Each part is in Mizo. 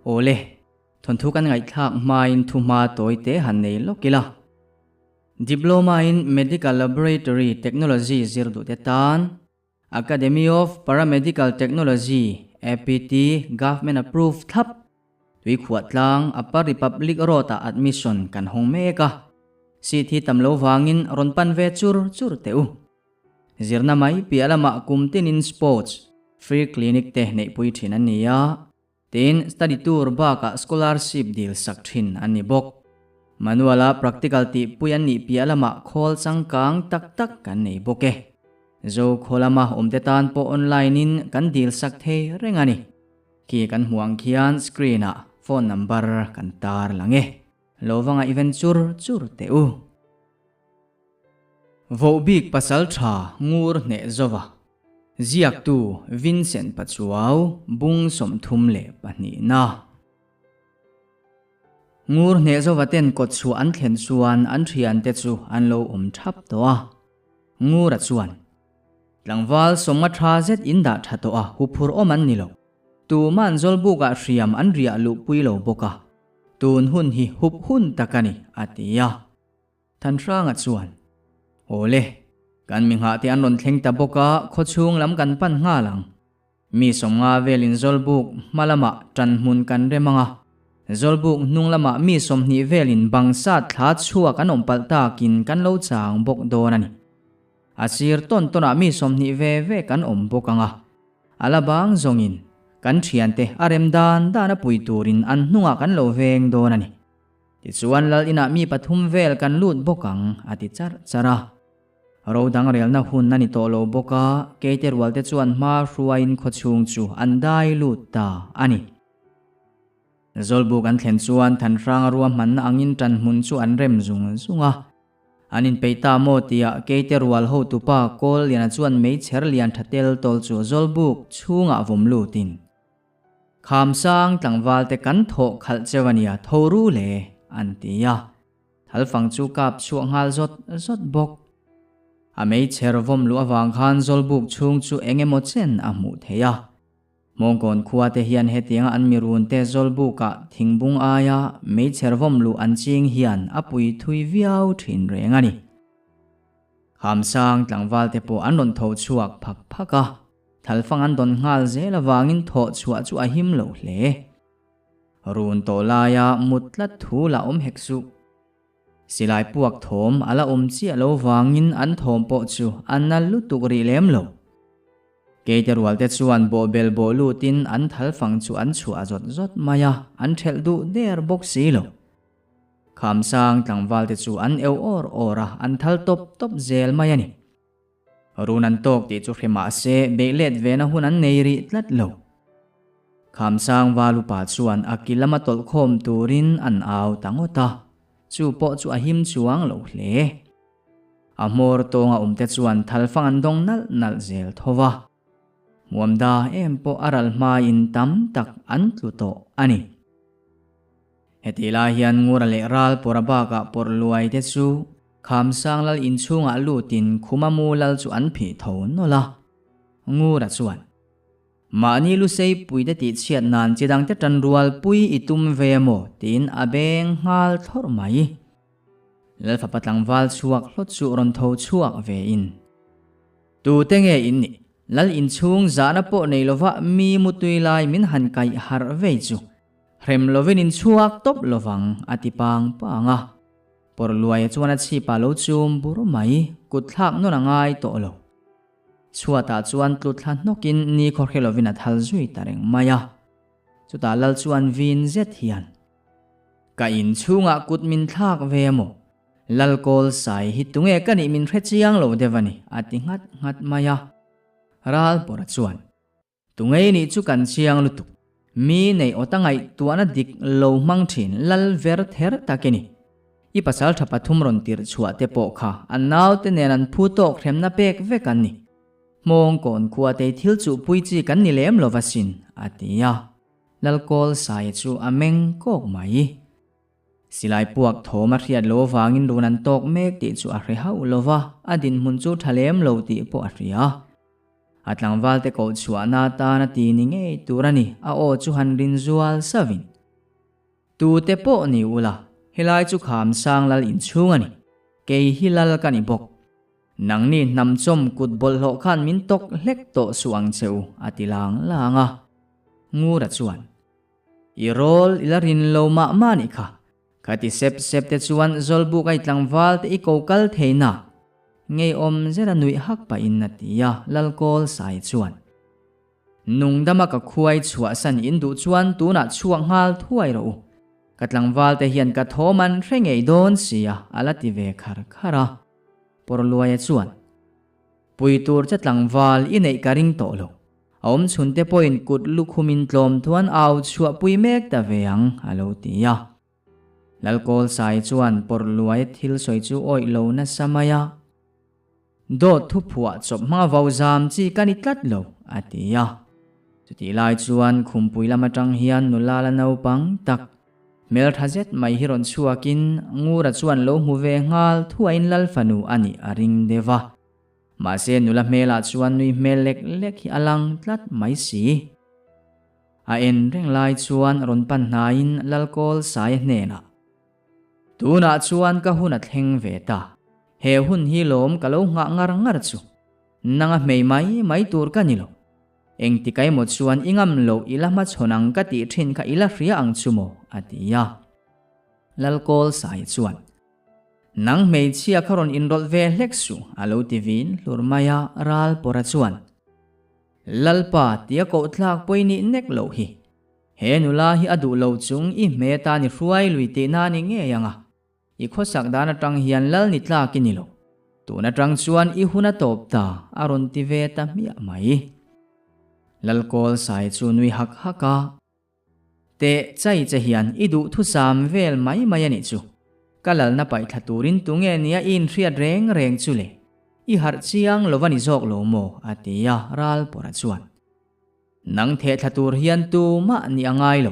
Awle, thawnthu kan ngaihthlak hmain thuhma tawi te han nei lawk ila. Diploma in Medical Laboratory Technology zir duh te tan Academy of Paramedical Technology, APT, Government approved thlap Tuikhuahtlang Upper Republic Road ah admission kan hawng mek a. Seat hi tam lo vangin rawn pan ve chur chur teh u. Zirna mai piah lamah kum tinin sports, free clinic te neihpui thin an ni a, tin study tour bakah scholarship dil sak thin an ni bawk. Manual-a practical tihpui an nih piah lamah khawl changkang tak tak kan nei bawk e. Zo khaw lama awmte tan pawh online in kan dil sak thei reng a ni. Khi kan hmuh ang khian screen ah phone number kan tar lang e. Lo va ngaihven chur chur teh u. Vohbik pasal tha ngur hneh zova ziaktu Vincent Pachuau bung 32na. Ngur hneh zova ten kawt chhuah an thlen chuan an thiante chu an lo awm thap tawh a. Ngura chuan, Tlangval 50 tha zet in dah tha tawh a, huphur awm an ni lo. Tuman Zawlbukah hriam an riah luhpui lo bawk a, tun hun hi hup hun tak a ni, a ti a. Thanhranga chuan, Awle, kan mi nghahte an rawn thleng ta bawk a, khawchhung lam kan pan nghal ang. Mi 50 velin Zawlbuk hma lamah ṭan hmun kan rem ang a, Zawlbuk hnung lamah mi 20 velin bang sat thla chhuak an awm palh takin kan lo chang bawk dawn a ni. A sir tawn tawnah mi 20 ve ve kan awm bawk ang a, a la bang zawngin kan ṭhiante a rem dan dan a pui turin an hnungah kan lo veng dawn a ni. Tichuan lal inah mi pathum vel kan lut bawk ang, a ti charh charh a. Ro dang relna hun a ni tawh lo bawk a, keite rualte chuan hma hruaiin khawchhung chu an dai lut ta a ni. Zawlbuk an thlen chuan Thanhranga ruahmanna angin ṭanhmun chu an rem zung zung a. An inpeih ta maw tia keite rual hotupa Kawlliana chuan meichher lian ṭha tel tawl chu Zawlbuk chhungah vawm lutin, Khamsang tlangvalte kan thawh khalh cheu a nia, tho ru le, an ti a. Thalfang chu kap chhuah nghal zawt zawt bawk. A meichher vawm luh avang khan Zawlbuk chhung chu eng emaw chen a hmuh theih a. Hmawngkawn khua te hian hetianga an mirunte Zawlbukah thingbung aia meichher vawm luh an ching hian a pui thui viau thin reng a ni. Khamsang tlangvalte pawh an rawn tho chhuak phak phak a. Thalfang an dawn nghal zel avangin thawh chhuah chu a him lo hle. Run tawh laia mut tlat thu la awm hek suh. Silai puak thawm a la awm chiah lo vangin an thawm pawh chu a nal lutuk rih lem lo. Keite rualte chuan bawhbel bawh lutin an thalfang chu an chhuah zawt zawt mai a, an thelh duh der bawk si lo. Khamsang tlangvalte chu an eu awr awr a, an thal tawp tawp zel mai a ni. Run an tawk tih chu hre mah se beih let vena hun an nei rih tlat lo. Khamsang val upa chuan a ki lama tawlh khawm turin an au ta ngawt a, chu pawh chu a him chuang lo hle. A hmawr tawnga awmte chuan thalfang an dawng nalh nalh zel tho va. Hmuamda em pawh a ral hmain tam tak an tlu tawh a ni. Hetih lai hian Ngura leh Ral pawra bakah pawrh luai te chu Khamsang lal inchhungah lutin Khuma mu lal chu an phih tho nawlh a. Ngura chuan, Mahni lusei puite tih chhiat nan chi dangte tan rual pui i tum ve maw? tiin a beng nghal thlawrh mai. Lalfapa tlangval chhuak hlawt chu rawn tho chhuak ve in. Tute nge in nih? Lal inchhung zahna pawh nei lova mi mutui lai min han kaih harh vei chu. Hrem lovin in chhuak tawp lovang a ti pang pang a. Pawrhluaia chuan a chhip ah lo chum bur mai, kut thlak nawn a ngai tawh lo. Chhuatah chuan tlu thla hnawkin ni khawhre lovin a thal zui ta reng mai a. Chutah lal chuan vin zet hian, Ka in chhungah kut min thlak ve maw? Lal kawl sai hi tunge ka nih min hre chiang lo deuh a ni a ti nghat nghat mai a. Ral pawrha chuan, Tungei nih chu kan chiang lutuk. Mi nei awta ngaihtuahna dik lo hmang thin lal ver ther tak i ni. I pasal tha pathum rawn tirh chhuah te pawh kha an naute nen an phu tawk hremna pek vek an ni. Hmawng kawn khua tei thil chuh pui chi kan ni lem lova sin, a ti a. Lalkawl Saia chu a meng kawk mai. Silai puak thawm a hriat lo avangin run an tawk mek tih chu a hre hauh lova, a dinhmun chu tha lem lo tih pawh a hria. A tlangvalte koh chhuahna atana ti ni ngei tur a ni, a aw chu han rin zual savin. Tute pawh ni ula, helai chu Khamsang lal inchhung a ni. Kei hi lal ka ni bawk. Nangni hnamchawm kut bawlhhlawh khan min tawk hlek tawh suh ang che u, a ti lang lang a. Ngura chuan, I rawl i la rin lo mah mah nih kha. Khati sep sep te chuan Zawlbuk ai tlangval te i ko kal thei na? Ngeiawm zet a nuih hak pahin a ti a, Lalkawl sai chuan, Nungdama ka khuai chhuahsan in duh chuan tunah chhuak nghal thuai rawh u. Ka tlangval te hian ka thawm an hre ngei dawn sia a la ti ve khar khar a. Pawrluaia chuan, Pui tur che tlangval i neih ka ring tawh lo. A awm chhun te pawhin kut lukhumin tlawm thuan au chhuah pui mek ta ve ang a lo ti a. Lalkawl sai chuan Pawrluaia thil sawi chu awih lo nasa mai a. Dawt thu phuah chawp hmanga vo zam chi ka ni tlat lo, a ti a. Chutih lai chuan khumpui lam atang hian nula la naupang tak, hmeltha zet mai hi rawn chhuakin Ngura chuan lo hmu ve nghal thuain Lal fanu a nih a ring deuh a. Mahse nula hmelah chuan nui hmel lek lek hi a lang tlat mai si. A en reng lai chuan rawn pan hnaiin Lalkawl Saia hnenah, Tunah chuan ka hun a thleng ve ta. He hun hi lawm ka lo nghah ngar ngar chu. Nanga hmei mai mai tur ka ni lo. Engtik emaw chuan i ngam loh i la hmachhawn ang ka tih thin kha i la hria ang chu maw? a ti a. Lalkawl sai chuan, Nang hmeichhia kha rawn inrawlh ve hlek suh, a lo ti vin hlur mai a, ral pawra chuan, Lalpa tia koh tlak pawi nih nek loh hi. He nula hi a duh lo chung i hme tan i hruai lui tihna a ni ngei ang a, i khawsak dan atang hian lal ni tlak i ni lo. Tun atang chuan i hun a tawp ta, a rawn ti ve ta hmiah mai. Lalkawl sai chu nui hak hak a, Teh chai che hian i duhthusam vel mai mai a nih chu. Ka lalna paihthla turin tunge nia i inhriat reng reng chu le? I harh chiang lo va ni zawk lo maw? a ti a, Ralpawra chuan. Nang thehthla tur hian tumah nih a ngai lo,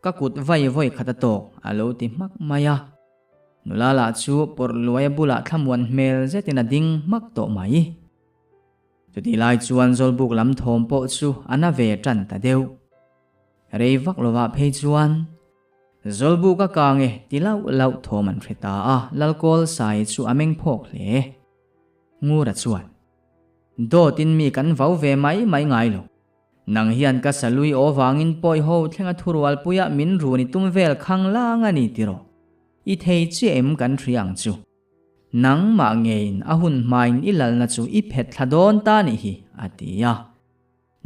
ka kut vai vawi khat a tawk a lo ti hmak mai a. Nula lah chu pawrh luaia bulah thlamuan hmel zetin a ding hmak tawh mai. Chutih lai chuan Zawlbuk lam thawm pawh chu a na ve tan ta deuh. Rei vak lovah phei chuan Zawlbuk a kang e ti lauh lauh thawm an hre ta a, Lalkawl sai chu a meng phawk hle. Ngura chuan. Dawtin mi kan vau ve mai mai ngai lo. Nang hian ka salui aw vangin pawi ho thlenga thurualpuia min run i tum vel khang lang a ni tiraw? I thei chiah em kan hria ang chu. Nangmah ngeiin a hun hmain i lalna chu i phet thla dawn ta nih hi, a ti a.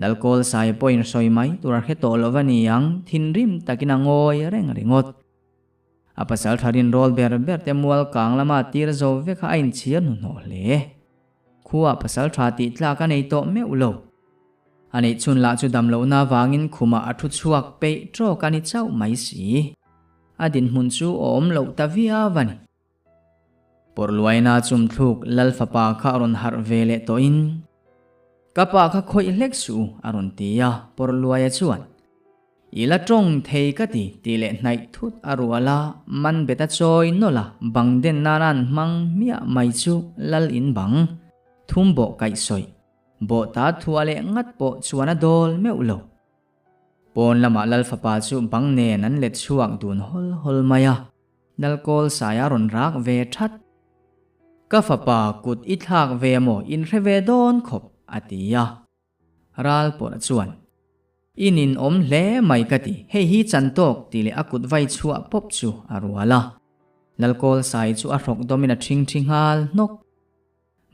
Lalkawl sai pawhin sawi mai tur a hre tawh lo va ni ang, thinrim takin a ngawi reng ringawt. A pasal tha rinrawl ber ber te mual kang lama tir zo vek kha a inchhir hnuhnawh hle. Khuaah pasal tha tih tlak a nei tawh meuh lo. A neih chhun lah chu dam lohna avangin khumah a thu chhuak peih tawk a ni chauh mai si. A dinhmun chu a awm loh ta viau a ni. Pawrhluaina chumthluk Lal fapa kha a rawn harh ve leh tawhin, Ka pa kha khawih hlek suh u, a rawn ti a, Pawrhluaia chuan, I la tawng thei ka ti, tih leh hnaih thut a rual a, man bet a chawi nawlh a, bang den nan an hmang hmiah mai chu Lal in bang, thum bawh kaih sawi, bawh ta thuah leh ngat pawh chuan a dawl meuh lo. Pawn lamah Lal fapa chu bang nen an let chhuak dun hawl hawl mai a. Lalkawl sai a rawn rak ve that. Ka fapa kut i thlak ve maw in hre ve dawn khawp a ti a. Ral pawh chuan, I nin awm hle mai ka ti, hei hi chan tawk tih leh a kut vai chhuah pawp chu a rual a. Lalkawl sai chu a hrawk dawmin a ṭhing ṭhi nghal hnawk.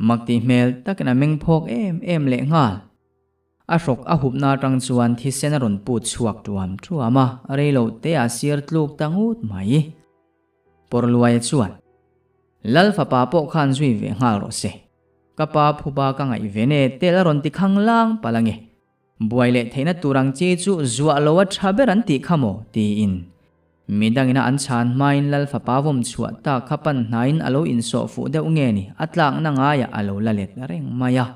Mak tih hmel takin a meng phawk em em leh nghal. A hrawk a hupna atang chuan thisen a rawn put chhuak tuam tuam a, rei lo te a sir tluk ta ngut mai. Pawrluaia chuan, Lal fapa pawh khan zui ve nghal rawh se. Ka pa phuba ka ngaih ve ne tel a rawn ti khang lang palh ange. Buai leh theihna tur ang chi chu zuah lo a tha ber an tih kha maw? tiin. Midangina an chhan hmain Lal fapa vawm chhuah tak kha pan hnaiin a lo insawh fuh deuh nge ni, a tlakna ngaiah a lo la let reng mai a.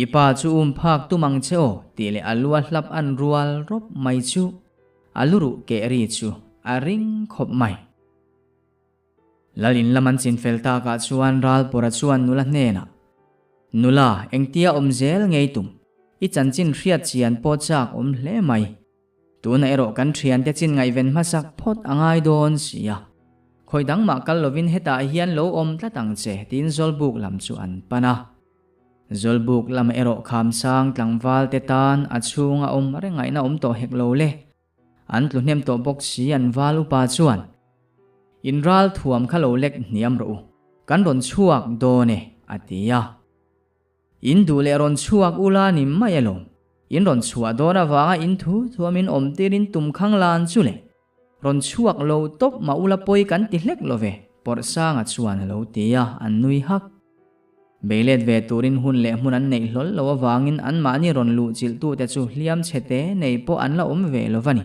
I pa chu um phak tum ang che aw tih leh a lua hlap an rual rawp mai chu a luruh keh ri chu a ring khawp mai. Lal in lam an chin fel takah chuan Ralpawra chuan nula hnenah, Nula, engtia awm zel ngei tum? I chanchin hriat chian pawh chak awm hle mai. Tunah erawh kan thiante chin ngaihven hmasak phawt a ngai dawn si a. Khawi dang mah kal lovin hetah hian lo awm tlat ang che tiin Zawlbuk lam chu an pan a. Zawlbuk lamah erawh Khamsang tlangval te tan a chhunga awm reng ngaihna awm tawh hek lo le. An tlu hnem tawh bawk si an val upa chuan, In ral thuam kha lo lek hniam rawh u, kan rawn chhuak dawn e a ti a. In duh leh rawn chhuak ula ni mai alawm. In rawn chhuah dawn avanga in thu thuam in awm tir in tum khang lan chu le. Rawn chhuak lo tawp mah ula pawi kan ti hlek lo ve, Pawrhsanga chuan a lo ti a, an nui hak. Beilet ve turin hun leh hmun an neih hlawl lo avangin anmahni rawn luh chilhtute chu hliam chhe te nei pawh an la awm ve lo va ni.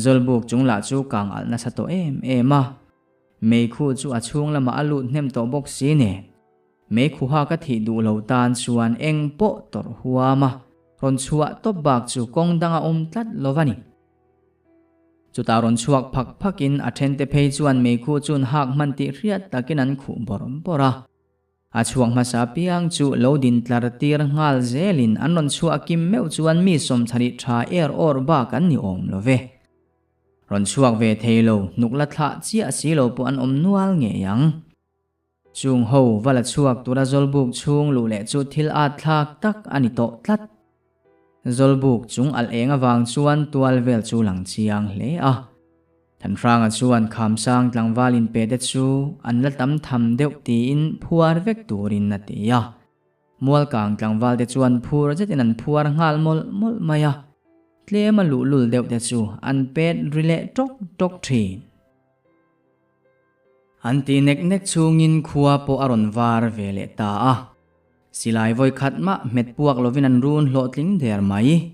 Zawlbuk chung lah chu kang alh nasa tawh em em a, meikhu chu a chhung lamah a lut hnem tawh bawk si nen. Meikhuha ka thih duh lo tan chuan eng pawh tawrh huam a, rawn chhuah tawp bak chu kawng dang a awm tlat lo va ni. Chutah rawn chhuak phak phakin a thente phei chuan meikhu chun hak hman tih hriat takin an khuh bawrh bawrh a. A chhuak hmasa piang chu lo din tlar tir nghal zelin an rawn chhuah kim meuh chuan mi sawmchharih tha er awr bak an ni awm lo ve. Rawn chhuak ve thei lo, hnuk la thlah chiah si lo pawh an awm nual ngei ang. Chung ho va la chhuak tura Zawlbuk chhung luh leh chu thil at thlak tak a ni tawh tlat. Zawlbuk chung alh eng avang chuan tual vel chu lang chiang hle a. Thanhranga chuan Khamsang tlangval inpe te chu an la tam tham deuh tiin phuar vek turin a ti a. Mualkang tlangval te chuan phur zetin an phuar nghal mawlh mawlh mai a. Tlema luhlul deuh te chu an pet ri leh tawk tawk thin. An ti nek nek chungin khua pawh a rawn var ve leh ta a. Silai vawi khat mah hmet puak lovin an run hlawhtling der mai.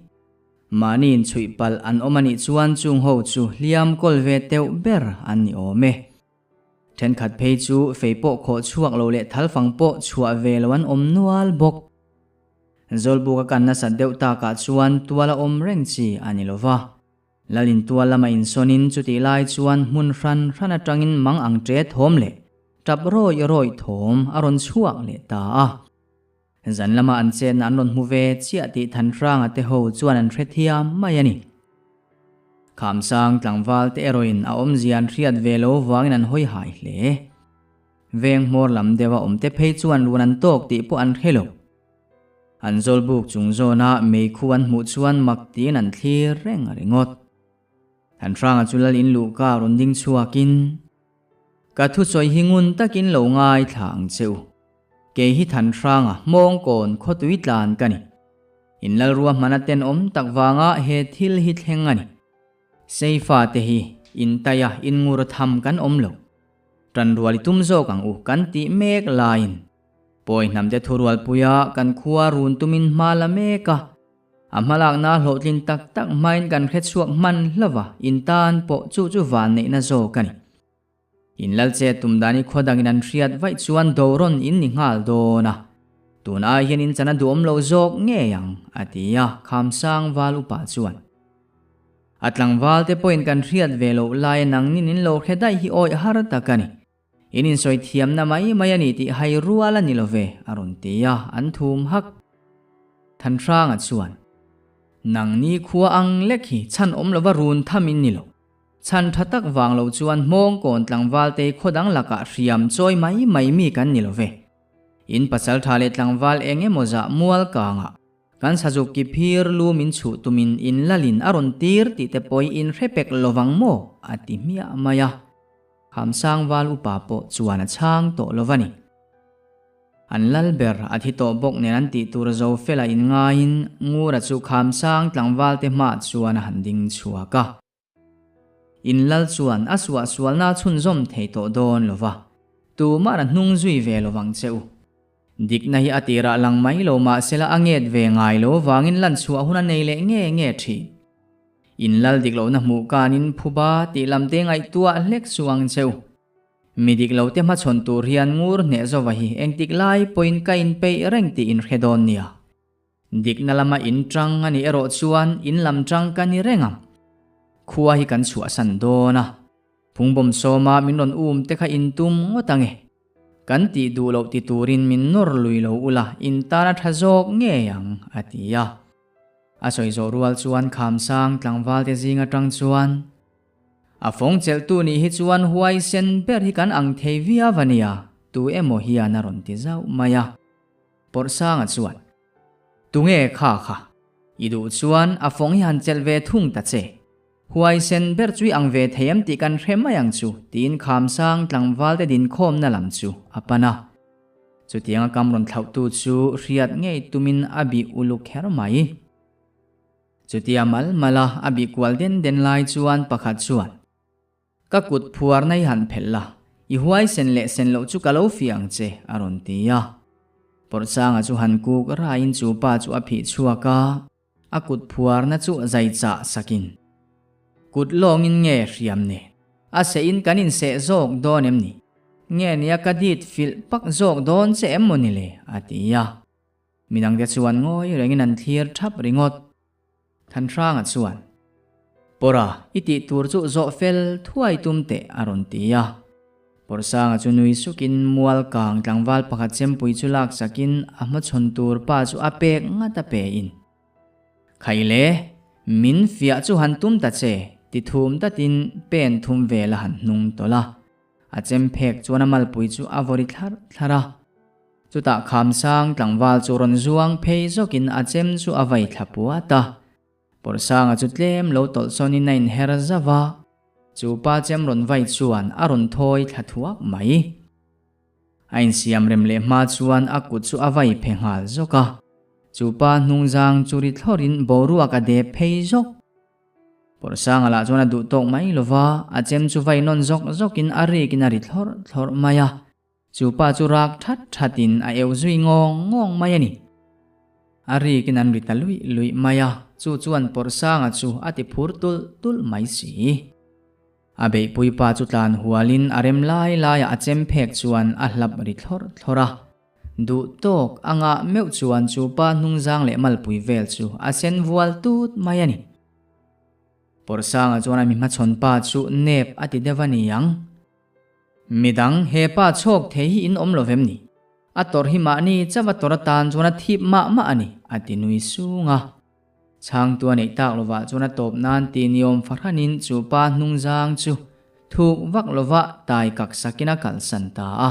Mahni inchhuih palh an awm a nih chuan chung ho chu hliam kawl ve teuh ber an ni awm e. Thenkhat phei chu fei pawh khawh chhuak lo leh thalfang pawh chhuah ve lo an awm nual bawk. Zawlbuk a kan nasat deuh takah chuan tual a awm reng chi a ni lo va. Lalin tual lama insawnin chutih lai chuan hmun hran hran atangin mang ang ṭe thawm leh ṭap rawih rawih thawm a rawn chhuak leh ta a. Zan lama an chetna an rawn hmu ve chiah tih Thanhranga te ho chuan an hrethiam mai a ni. Khamsang tlangval te erawhin a awmzia an hriat ve lo vangin an hawi hai hle. Veng hmawr lam deuha awmte phei chuan run an tawk tih pawh an hre lo. An zawlbuk chung zawna meikhu an hmuh chuan mak tiin an thlir reng a ringawt. Thanhranga chu lal in luhka rawn ding chhuakin, Ka thusawi hi ngun takin lo ngaithla ang che u. Kei hi Thanhranga hmawngkawn khawtui tlan ka ni. In lalrua hmana tenawm tak vanga he thil hi thleng a ni. Seifa te hi intaia inngur tham kan awm lo. Tanrual i tum zawk ang u kan tih mek laiin Pawi hnamte thurualpuia kan khua run tumin hma la mek a, a hmalakna hlawhtlin tak tak hmain kan hrechhuak hman hlauh a, in tan pawh chu chu vanneihna zawk a ni. In lal che tum dan i khaw dangin an hriat vaih chuan dorawn in ni nghal dawn a, tun ai hian in chan a duhawm lo zawk ngei ang, a ti a, Khamsang val upa chuan. A tlangval te pawhin kan hriat ve loh laia nangnin in lo hre daih hi awih har tak a ni. In insawi thiamna mai mai a ni tih hai rual a ni lo ve, a rawn ti a, an thum hak. Thanhranga chuan, Nangni khua ang lek hi chhan awm lova run tham in ni lo. Chhan tha tak vang lo chuan hmawngkawn tlangval te khaw dang lakah hriam chawi mai mai mi kan ni lo ve. In pasal tha leh tlangval eng emaw zah mual kangah kan sazuk ki phir lu min chhuh tumin in lalin a rawn tir tih te pawh in hre pek lovang maw? a ti hmiah mai a. Khamsang val upa pawh chuan a chhang tawh lo va ni. An lal ber a thi tawh bawk nen an tih tur zo fela in ngaiin Ngura chu Khamsang tlangval te hmah chuan a han ding chhuak a. In lal chuan a suahsualna a chhunzawm thei tawh dawn lo va, tumah a hnung zui ve lo vang che u. Dikna hi a tirah lang mai lo mahsela a nget ve ngai lo vangin lanchhuah hun a nei leh nge nge thin. In lal dik lohna hmuh kanin phuba tih lam te ngaihtuah hlek suh ang cheu. Mi dik lo te hmachhawn tur hian ngur hneh zova hi engtik lai pawhin ka inpeih reng tih in hre dawn nia. Dikna lama in tang a nih erawh chuan in lam tang ka ni reng ang. Khua hi kan chhuahsan dawn a. Phungbawm sawma min rawn um te kha in tum ngawt ang e. Kan tih duh loh ti turin min nawr lui lo ula in tan a tha zawk ngei ang, a ti a. A sawi zawh rual chuan Khamsang tlangvalte zing atang chuan a fawng chelhtu nih hi chuan huaisen ber hi kan ang thei viau a nia, tu emaw hian a rawn ti zauh mai a. Pawrhsanga chuan, Tunge kha kha? I duh chuan a fawng hi han chelh ve thung ta che. Huaisen ber chu i ang ve thei em tih kan hre mai ang chu, tiin Khamsang tlangvalte dinkhawmna lam chu a pan a. Chutianga kam rawn thlauhtu chu hriat ngei tumin a bih uluk kher mai. Chutia mal mala a bih kual den den lai chuan pakhat chuan, Ka kut phuarna i han phelh la, i huaisen leh sen loh chu ka lo fiah ang che, a rawn ti a. Pawrhsanga chu han kuk raiin chu pa chu a phih chhuak a. A kut phuarna chu zai chah sakin, Kut lawngin nge hriam nen? A seh in kan inseh zawk dawn em ni? Nge nia ka dit filh pak zawk dawn che em maw ni le? a ti a. Midangte chuan ngawi rengin an thlir thap ringawt. Thanhranga chuan, Pawra, i tih tur chu zawh fel thuai tum teh a rawn ti a. Pawrhsanga chu nui sukin mual kang tlangval pakhat chempui chu lak sakin a hmachhawn tur pa chu a pek ngat a pe in. Khaile, min fiah chu han tum ta che, ti thum tatin pen thum vel a han hnung tawlh a. A chem phek chuan a malpui chu a vawri thlarh thlarh a. Chutah Khamsang tlangval chu rawn zuang phei zawkin a chem chu a vai thla puat a. Pawrhsanga chu tlem lo tawlh sawnin a inher zauh a. Chu pa chem rawn vai chuan a rawn thawi thla thuak mai. A insiam rem leh hma chuan a kut chu a vai phe nghal zawk a. Chu pa hnungzang chu ri thlawrin boruak a dep phei zawk. Pawrhsanga lah chuan a duh tawk mai lo va, a chem chu vai nawn zawk zawkin a rikin a ri thlawrh thlawrh mai a. Chu pa chu rak that thatin a eu zui ngawng ngawng mai a ni. A rikin an ri ta luih luih mai a, chu chuan Pawrhsanga chu a ti phur tulh tulh mai si. A beihpui pa chu tlan hualin a rem lai laiah a chem phek chuan a hlap ri thlawrh thlawrh a. Duh tawk a ngah meuh chuan chu pa hnungzang leh malpui vel chu a sen vual tut mai a ni. Pawrhsanga chuan a mi hmachhawn pa chu nep a ti deuh a ni ang. Midang, he pa chhawk thei hi in awm lo vem ni? A tawrh hi mahni chauh a tawrh atan chuan a thip mah mah a ni, a ti nui sung a. Chhangtu a neih tak lovah chuan a tawp nan ti niawm fahranin chu pa hnungzang chu thuk vak lovah tai kak sakin a kalsan ta a.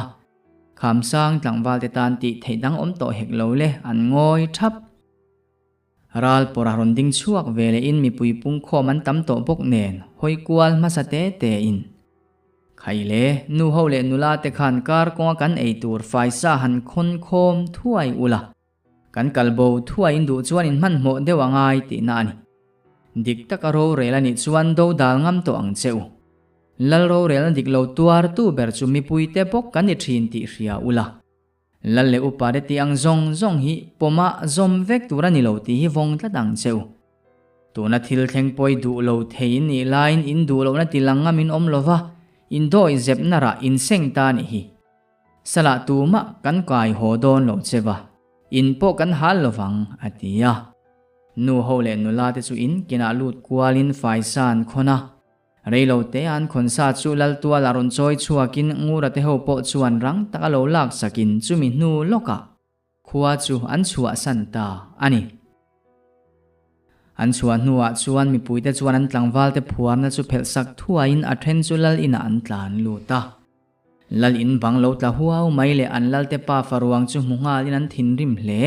Khamsang tlangvalte tan tih theih dang awm tawh hek lo le, an ngawi thap. Ral pawrah rawn ding chhuak ve leh in mipui pungkhawm an tam tawh bawk nen hawi kual hmasa te te in. Khai le, nu ho leh nula te khan kar kawnga kan ei tur faisa han khawn khawm thuai ula. Kan kal bo thuai in duh chuan in hmanhmawh deuh a ngai tihna a ni. Dik taka rorel a nih chuan do dal ngam tawh ang che u. Lal rorelna dik lo tuar tu ber chu mipui te bawk kan ni thin tih hria ula. Lal leh upa te tih ang zawng zawng hi pawmah zawm vek tur a ni lo tih hi vawng tlat ang che u. Tuna thil thleng pawi duh lo thei in nih laiin in duh lohna ti lang ngam in awm lo va, in dawi zepna rah in seng ta nih hi. Salah tumah kan kai haw dawn lo che va, in pawh kan hal lo vang, a ti a. Nu ho leh nula te chu in kinah lut kualin faisa an khawn a. Reilo te an khawnsa chu Laltuala rawn chawi chhuakin Ngura te ho pawh chuan rang taka lo laksakin chumi hnu lawkah khua chu an chhuahsan ta a ni. An chhuah hnuah chuan mipuite chuan an tlangvalte phuarna chu phelhsak thuaiin a then chu Lal inah an tlan lut a. Lal in bang lo tla huau mai leh an Lalte pa faruang chu hmu nghalin an thinrim hle.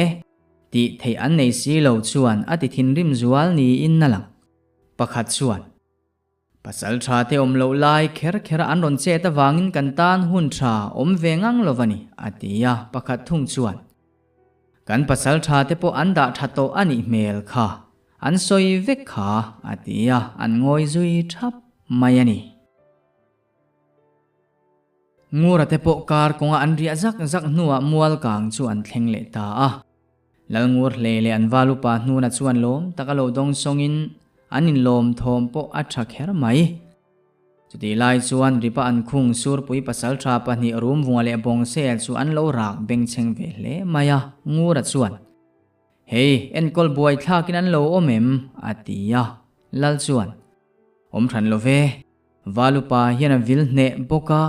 Tih theih an nei si lo chuan a ti thinrim zual niin a lang. Pakhat chuan. Pasal tha te awm loh lai kher kher a an rawn chet avangin kan tan hun tha awm ve ngang lo va ni, a ti a, pakhat thung chuan. Kan pasal tha te pawh an dah tha tawh a nih hmel kha, an sawi vek kha, a ti a, an ngawi zui thap mai a ni. Ngura te pawh kar kawnga an riah zak zak hnuah mual kang chu an thleng leh ta a. Lalngur hle leh an val upa hnuna chuan lawm taka lo dawng sawngin an inlawm thawm pawh a tha kher mai. Chutih lai chuan ripa an khung Surpui pasaltha pahnih Rumvunga leh Bawngsel chu an lo rak bengchheng ve hle mai a, Ngura chuan, Hei, enkawl buai thlakin an lo awm em? a ti a. Lal chuan, Awm hran lo ve. Val upa hian a vil hneh bawk a,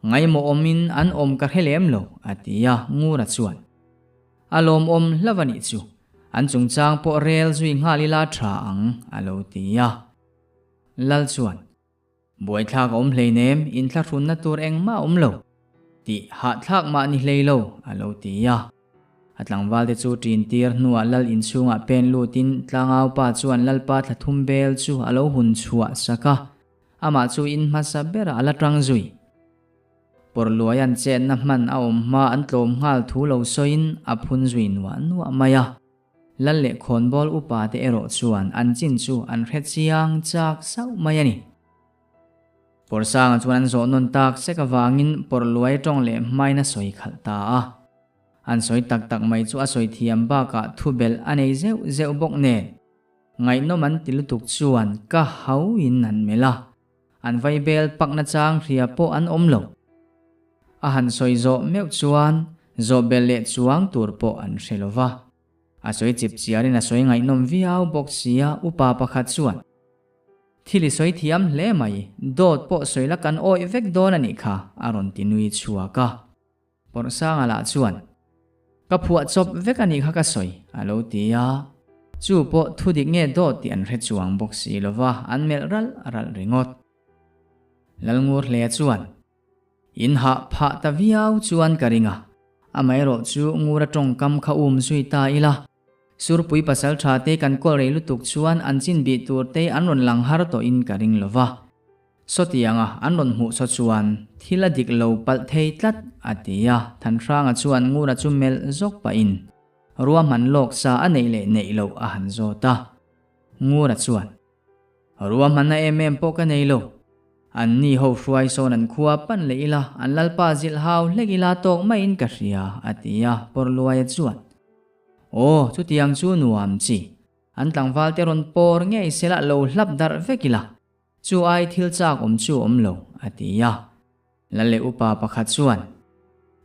ngaimawh awmin an awm ka hre lem lo, a ti a, Ngura chuan. A lawmawm hlauh a nih chu. An chungchang pawh rel zui nghal ila tha ang, a lo ti a. Lal chuan, Buaithlak a awm hleinem, inthlahrunna tur engmah a awm lo, tih hahthlak mah ni hlei lo, a lo ti a. A tlangvalte chu ṭin tir hnuah lal inchhungah pen lutin tlangaupa chuan lalpa thla thum bel chu a lo hun chhuah sak a, amah chu in hmasa berah a la ṭang zui. Pawrhluaia'n chetna hman a awm hma an tlawm nghal thu lo sawiin a phun zui nuah nuah mai a. Lal leh khawnbawl upa te erawh chuan an chin chu an hre chiang chak sauh mai a ni. Pawrhsanga chuan an zawh nawn tak sek avangin Pawrhluai tawng leh hmain a sawi khalh ta a. An sawi tak tak mai chu a sawi thiam bakah thubelh a nei zeuh zeuh bawk nen ngaihnawm an ti lutuk chuan ka hauin an melh a. An vaibel pakna chang hria pawh an awm lo. A han sawi zawh meuh chuan zawh belh leh chuang tur pawh an hre lo va. A sawi chip chiarin a sawi ngaihnawm viau bawk sia upa pakhat chuan, Thil i sawi thiam hle mai, dawt pawh sawi la kan awih vek dawn a nih kha, a rawn ti nui chhuak a. Pawrhsanga lah chuan, Ka phuah chawp vek a nih kha ka sawi, a lo ti a. Chu pawh thu dik nge dawt tih an hre chuang bawk si lo va, an melh ralh ralh ringawt. Lalngur hle chuan, In hah phah ta viau chuan ka ring a, amaherawh chu Ngura tawngkam kha um zui ta ila, Surpui pasal tha te kan kawl rei lutuk chuan an chin bih tur te an rawn lang har tawhin ka ring lo va. Sawtianga an rawn hmuh saw chuan thil a dik lo palh thei tlat, a ti a. Thanhranga chuan Ngura chu melh zawk pahin ruahman lawk sa a neih leh neih loh a han zawt a. Ngura chuan, Ruahmanna em em pawh ka nei lo. An ni ho hruai sawn an khua pan leh ila, an lalpa zilh hau hlek ila tawk maiin ka hria, a ti a. Pawrluaia chuan, Aw, chutiang chu nuam chi. An tlangval te rawn pawr ngei sela lo hlap darh vek ila, Chu ai thil chak awm chu awm lo, a ti a. Lal leh upa pakhat chuan,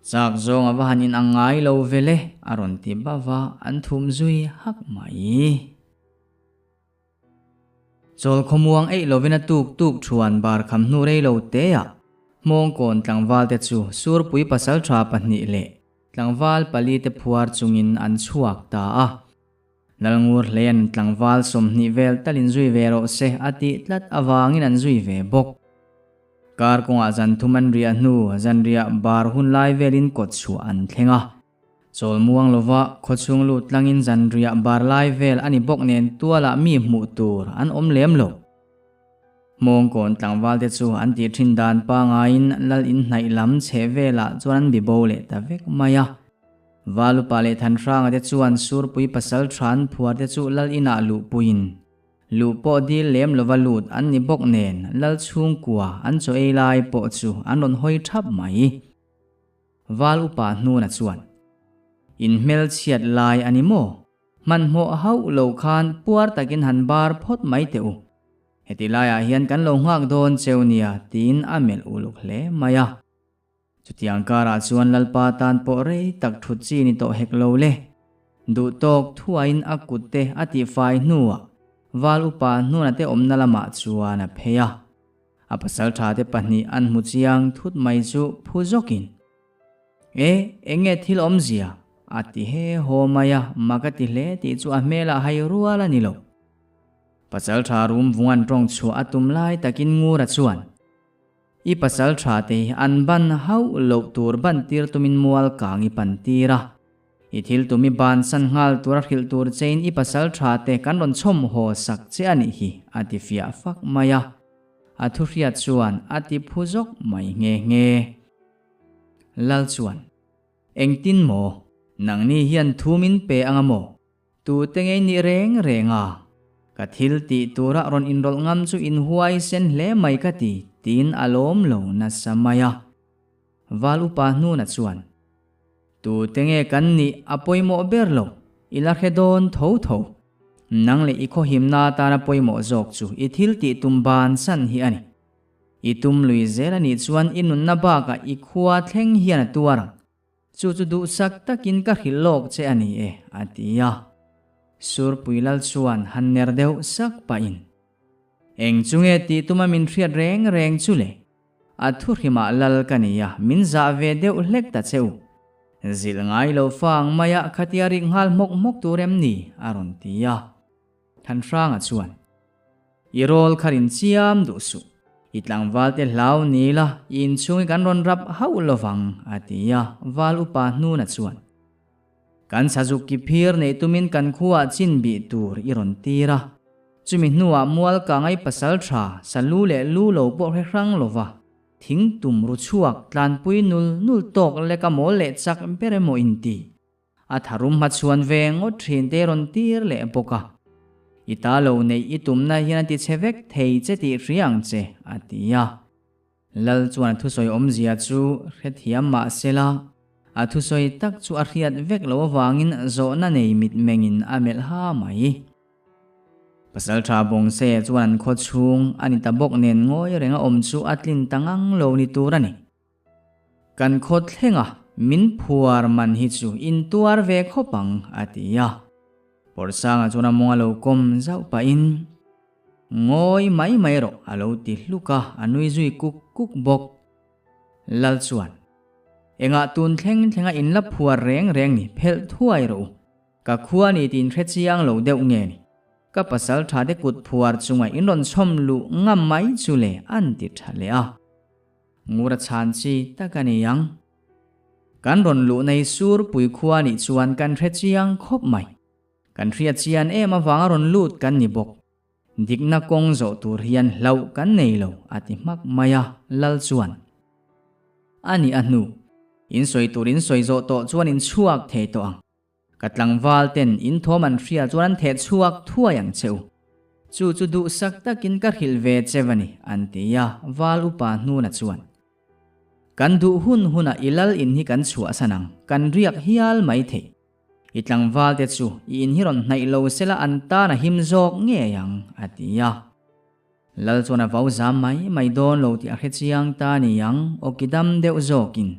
Chak zawng a va han in ang ngai lo ve le, a rawn ti bauh a, an thum zui hak mai. Chawl khawmuang eih lovin a tuk tuk thuan bar kham hnu rei lo te ah Hmawngkawn tlangval te chu Surpui pasaltha pahnih leh tlangval pali te phuar chungin an chhuak ta a. Lalngur hlean tlangval 20 vel talin zui ve rawh se a tih tlat avangin an zui ve bawk. Kar kawngah zan thum an riah hnu zanriah bar hun lai velin kawt chhuah an thleng a. Chawl muang lova khawchhung lut tlangin zanriah bar lai vel a ni bawk nen tualah mi hmuh tur an awm lem lo. Hmawngkawn tlangval te chu an tih thin dan pangaiin lal inhnaih lam chheh velah chuan an bibo leh ta vek mai a. Valupa leh Thanhranga te chuan Surpui pasal than phuar te chu lal inah luhpuiin luh pawh dil lem lova lut an ni bawk nen lal chhungkua an chaw ei lai pawh chu an rawn hawi thap mai. Val upa hnuna chuan, In hmelchhiat lai a ni maw? Hmanhmawh hauh lo khan puar takin han bar phawt mai teh u. Heti laiah hian kan lo nghak dawn cheu nia tiin a melh uluk hle mai a. Chutiang karah chuan Lalpa tan pawh rei tak thut chi ni tawh hek lo le. Duh tawk thuain a kut te a tihfai hnuah Val upa hnuna te awmna lamah chuan a phei a. A pasaltha te pahnih an hmu chiang thut mai chu phu zawkin, E, eng nge thil awmzia? a ti he haw mai a, mak a ti hle tih chu a hmelah hai rual a ni lo. Pasaltha rum vung an tawng chhuah a tum lai takin Ngura chuan, I pasal tha te hi an ban hauh loh tur ban tir tumin mual kang i pan tir a. I thil tum i bansan nghal tura hrilh tur chein i pasal tha te kan rawn chhawm haw sak che a nih hi, a ti fiah fak mai a. A thu hriat chuan a ti phu zawk mai nghe nghe. Lal chuan, Engtin maw? Nangni hian thu min pe anga maw? Tute ngei nih reng reng a, ka thil tih tura rawn inrawlh ngam chu inhuai sen hle mai ka ti, tiin a lawm lo nasa mai a. Val upa hnuna chuan, Tute nge kan nih a pawimawh ber lo, i la hre dawn tho tho. Nang leh i khawhimna atana pawimawh zawk chu i thil tih tum bansan hi a ni. I tum lui zel a nih chuan i nunna bakah i khua thleng hian a tuar ang. Chu chu duhsak takin ka hrilh lawk che a ni e, a ti a. Surpui lal chuan han ner deuh sak pahin, Eng chu nge tih tuma min hriat reng reng chu le? A thuhrimah lal ka ni a, min zah ve deuh hlek ta che u. Zilh ngai lo fa ang maia khatia rik nghal hmawk hmawk tur em ni? a rawn ti a. Thanhranga chuan, I rawl kha rin chiam duh suh. I tlangval te hlau ni la, i inchhung hi kan rawn rap hauh lovang, a ti a, Val upa hnuna chuan, Kan sazuk ki phir neih tumin kan khuaah chin bih tur i rawn tir a. Chumi hnuah mual ka ngai pasal tha, sa lu leh lu lo pawh hre hrang lova, thing tum ru chhuak tlanpui nul nul tawk leka mawl leh chak ber emaw inti. A tharum hmachhuan ve ngawt thin te rawn tir leh bawk a. I ta lo neih i tumna hian a ti chhe vek thei che tih hria ang che, a ti a. Lal chuan a thusawi awmzia chu hrethiam mah sela, a thusawi tak chu a hriat vek loh avangin zawhna nei mitmengin a melh ha mai. Pasalṭha Bawngse chuan an khaw chhung a ni ta bawk nen ngawi renga awm chu a tlin ta ngang lo ni tur a ni. Kan khaw thlenga min phuar man hi chu in tuar ve khawp ang, a ti a. Pawlsanga chuan a mawng a lo kawm zauh pahin, Ngawi mai mai rawh a lo ti hluk a, a nui zui kuk kuk bawk. Lal chuan, Engah tun thleng thlenga in la phuar reng reng ni, phelh thuai rawh u. Ka khua ni tiin hre chiang lo deuh nge ni. Ka pasal tha te kut phuar chunga in rawn chhawm luh ngam mai chu le an ti tha leh a. Ngura chhan chi tak a ni ang. Kan rawn luh nei sur pui khua nih chuan kan hre chiang khawp mai. Kan hriat chian em avanga rawn lut kan ni bawk. Dikna kawng zawh tur hian hlauh kan nei lo, a ti hmak mai a, Lal chuan. A nih a hnu. In sawi tur in sawi zawh tawh chuan in chhuak thei tawh ang. Ka tlangval ten in thawm an hria chuan an theh chhuak thuai ang che u. Chu chu duhsak takin ka hrilh ve che va ni, an ti a, Val upa hnuna chuan. Kan duh hun hunah i lal in hi kan chhuahsan ang, kan riak hial mai thei. I tlangval te chu i in hi rawn hnaih lo sela an tan a him zawk ngei ang, a ti a. Lal chuan a vau zam mai mai dawn lo tih a hre chiang ta ni ang, awki dam deuh zawkin.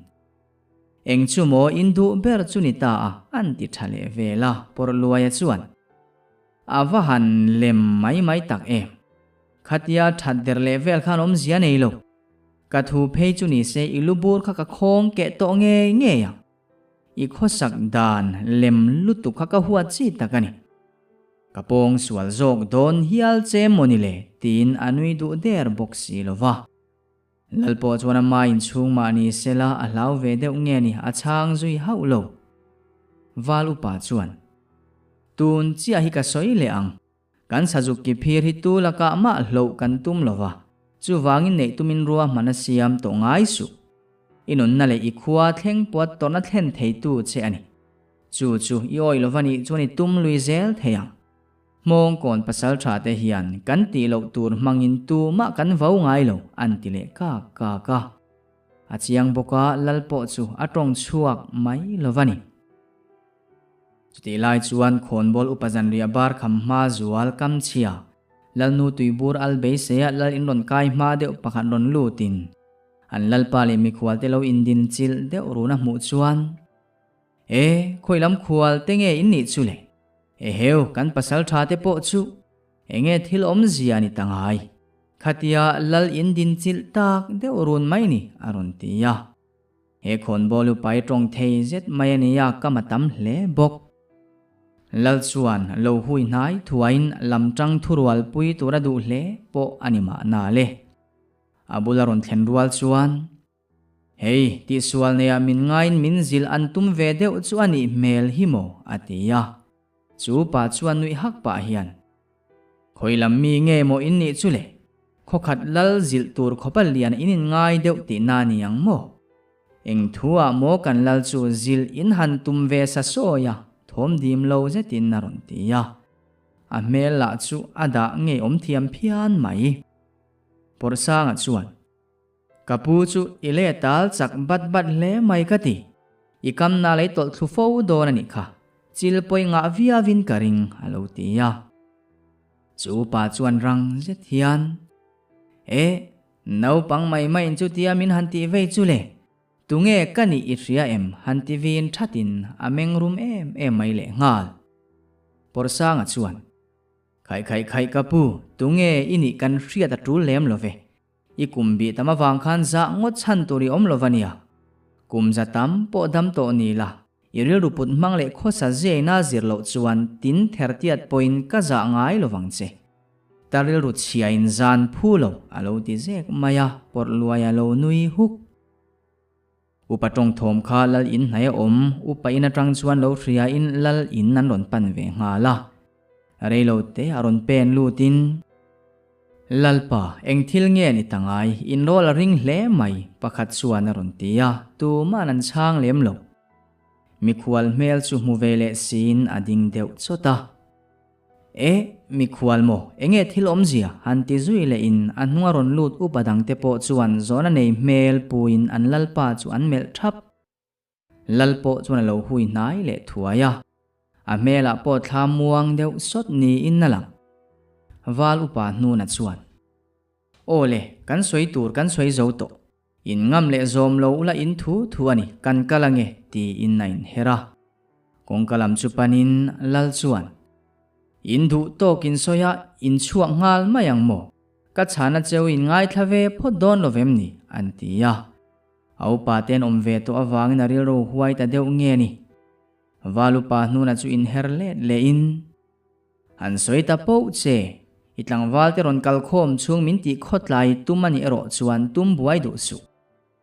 Eng chu maw in duh ber chu ni ta a, an ti tha leh vel a, Pawrhluaia chuan. A va han lem mai mai tak em. Khatia that der leh vel khan awmzia nei lo. Ka thu phei chu ni se i lu bur kha ka khawng keh tawh ngei ngei ang. I khawsak dan lem lutuk kha ka huat chi tak a ni. Ka pawng sual zawk dawn hial che maw ni le tiin a nui duh der bawk si lo va. Lal pawh chuan a ma inchhung mah ni sela a hlau ve deuh nge ni a chhang zui hauh lo. Val upa chuan, Tun chiah hi ka sawi leh ang. Kan sazuk ki phir hi tu lakah mah hloh kan tum lo va, chuvangin neih tumin ruahman a siam tawh ngai suh. I nunna leh i khua thleng puat tawrhna thlen theitu che a ni. Chu chu i awih lova nih chuan i tum lui zel thei ang. Hmawngkawn pasal tha te hian kan tih loh tur hmangin tumah kan vo ngai lo an ti leh kak kak a. A chiang bawk a, lal pawh chu a tawng chhuak mai lova ni. Chutih lai chuan khawnbawl upa zanriah bar kham hma zual kam chhia, Lalnu tuibur al beiseia lal in rawn kai hma deuh pakhat rawn lutin an lalpa leh mikhual te lo indin chilh deuh run a hmuh chuan, E, khawi lam khual te nge in nih chu le? Eheu, kan pasal tha te pawh chu enge thil awmzia ni ta ngai? Khatia lal indin chilh tak deuh run mai ni, a rawn ti a. He khawnbawl upai tawng thei zet mai a nia ka ma tam hle bawk. Lal chuan lo hui hnai thuaiin lam tang thurual pui tur a duh hle pawh a ni mahna le. A bula rawn thlen rual chuan, Hei, tihsual neiah min ngaiin min zilh an tum ve deuh chu a nih hmel hi maw? a ti a. Chu pa chuan nuih hak pah hian, Khawi lam mi nge maw in nih chu le? Khawkhat lal zilh tur khawpa lian in in ngai deuh tihna ni ang maw? Eng thu ah maw kan lal chu zilh in han tum ve sa sawi a, thawm dim lo zetin a rawn ti a. A hmel lah chu a dah ngei awm thiam phian mai. Pawrhsanga chuan. Ka pu chu i leh tal chak bat bat hle mai ka ti. I kamna lei tawlh thlu fo dawn a nih kha. Chil pawi ngah viauin ka ring, a lo ti a. Chu pa chuan rang zet hian, E, naupang mai maiin chutia min han tih vei chu le. Tunge ka nih i hria em? han ti vin thatin a meng rum em em mai lehnghal. Pawrsanga chuan, Khaih khaih khaih ka pu, tunge i nih kan hriat a tul lem lo ve. I kum bih tam avang khan zah ngawt chhan tur i awm lo va nia. Kum za tam pawh dam tawh ni la, i rilru put hmang leh khawsa ziaina zir loh chuan tin ther tiat pawhin ka zah ngai lovang che. Ta rilru chhiain zan phu lo a lo ti zek mai a, pawrh luai a lo nui huk. Upa tawngthawm kha lal in hnaih a awm, upa in atang chuan lo hriain lal in an rawn pan ve nghal a. Reilo te a rawn pen lutin, Lalpa, eng thil nge ni ta ngai, in rawl a ring hle mai, pakhat chuan a rawn ti a, tuman an chhang lem lo. Mikhual hmel chu hmu ve leh siin a ding deuh chawt a. E, mikhual maw, enge thil awmzia? Han ti zui leh in a hnunga rawn lut upa dangte pawh chuan zawhna nei hmel puiin an lalpa chu an melh thap. Lal pawh chuan a lo hui hnai leh thuai a, a hmelah pawh thla muang deuh sawt niin a lang. Val upa hnuna chuan, Aw le, kan sawi tur kan sawi zo tawh. In ngam leh zawm lo ula in thu thu a ni, kan kal ange, tiin a inher a. Kawngka lam chu panin Lal chuan, In duh tawk in sawi a, in chhuak nghal mai ang maw? Ka chhana cheu in ngaithla ve phawt dawn lo vem ni? an ti a. A upa te an awm ve tawh avangin a rilru huai ta deuh nge ni? Val upa hnuna chu inher let lehin, An sawi ta poh che, i tlangval te rawn kal khawm chhung min tih khawtlai tum a nih erawh chuan tum buai duh suh.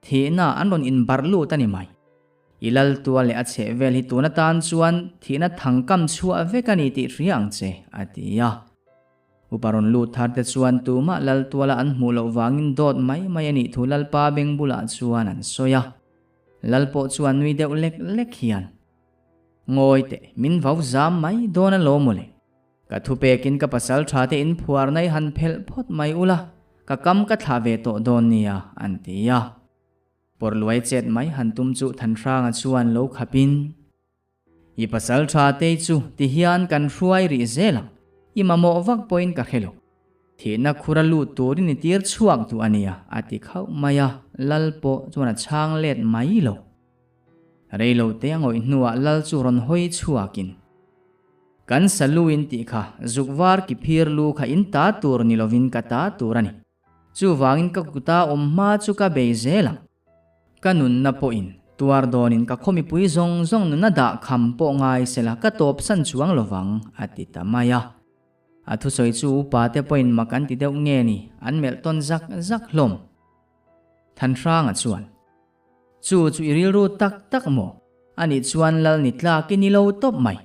Thihna an rawn inbarh lut a ni mai. I lal tual leh a chheh vel hi tun atan chuan thihna thangkam chhuah vek a ni tih hria ang che, a ti a. Upa rawn lut thar te chuan tumah lal tuala an hmuh loh vangin dawt mai mai a nih thu Lalpa beng bulah chuan an sawi a. Lal pawh chuan nui deuh lek lek hian. Ngawi teh, min vau zam mai dawn a lo mawle. Ka thupekin ka pasal tha te in phuar nai han phelh phawt mai ula, ka kam ka thlah ve tawh dawn nia, an ti a. Pawrhluai chet mai han tum chu Thanhranga chuan lo khapin, I pasal tha te chu ti hian kan hruai rih zel ang, i mamawh vak pawhin ka hre lo. Thihna khura lut turin i tir chhuak duh a nia, a ti khauh mai a, Lal pawh chuan a chhang let mai lo. Reilo te a ngawih hnuah Lal chu rawn hawi chhuakin, Kan salu in tih kha zuk var ki phir lu kha in ta tur ni lovin ka ta tur a ni. Chuvangin ka kuta awm hma chu ka bei zel ang. Ka nunna pawhin tuar dawnin ka khaw mipui zawng zawng nuna dah kham pawh ngai sela ka tawp san chuang lovang, a ti ta mai a. A thusawi chu upa te pawhin mak an ti deuh nge ni, an melh tawn zak zak hlawm. Thanhranga chuan. Chu chu i rilru tak tak maw? Anih chuan lal ni tlak i ni lo tawp mai.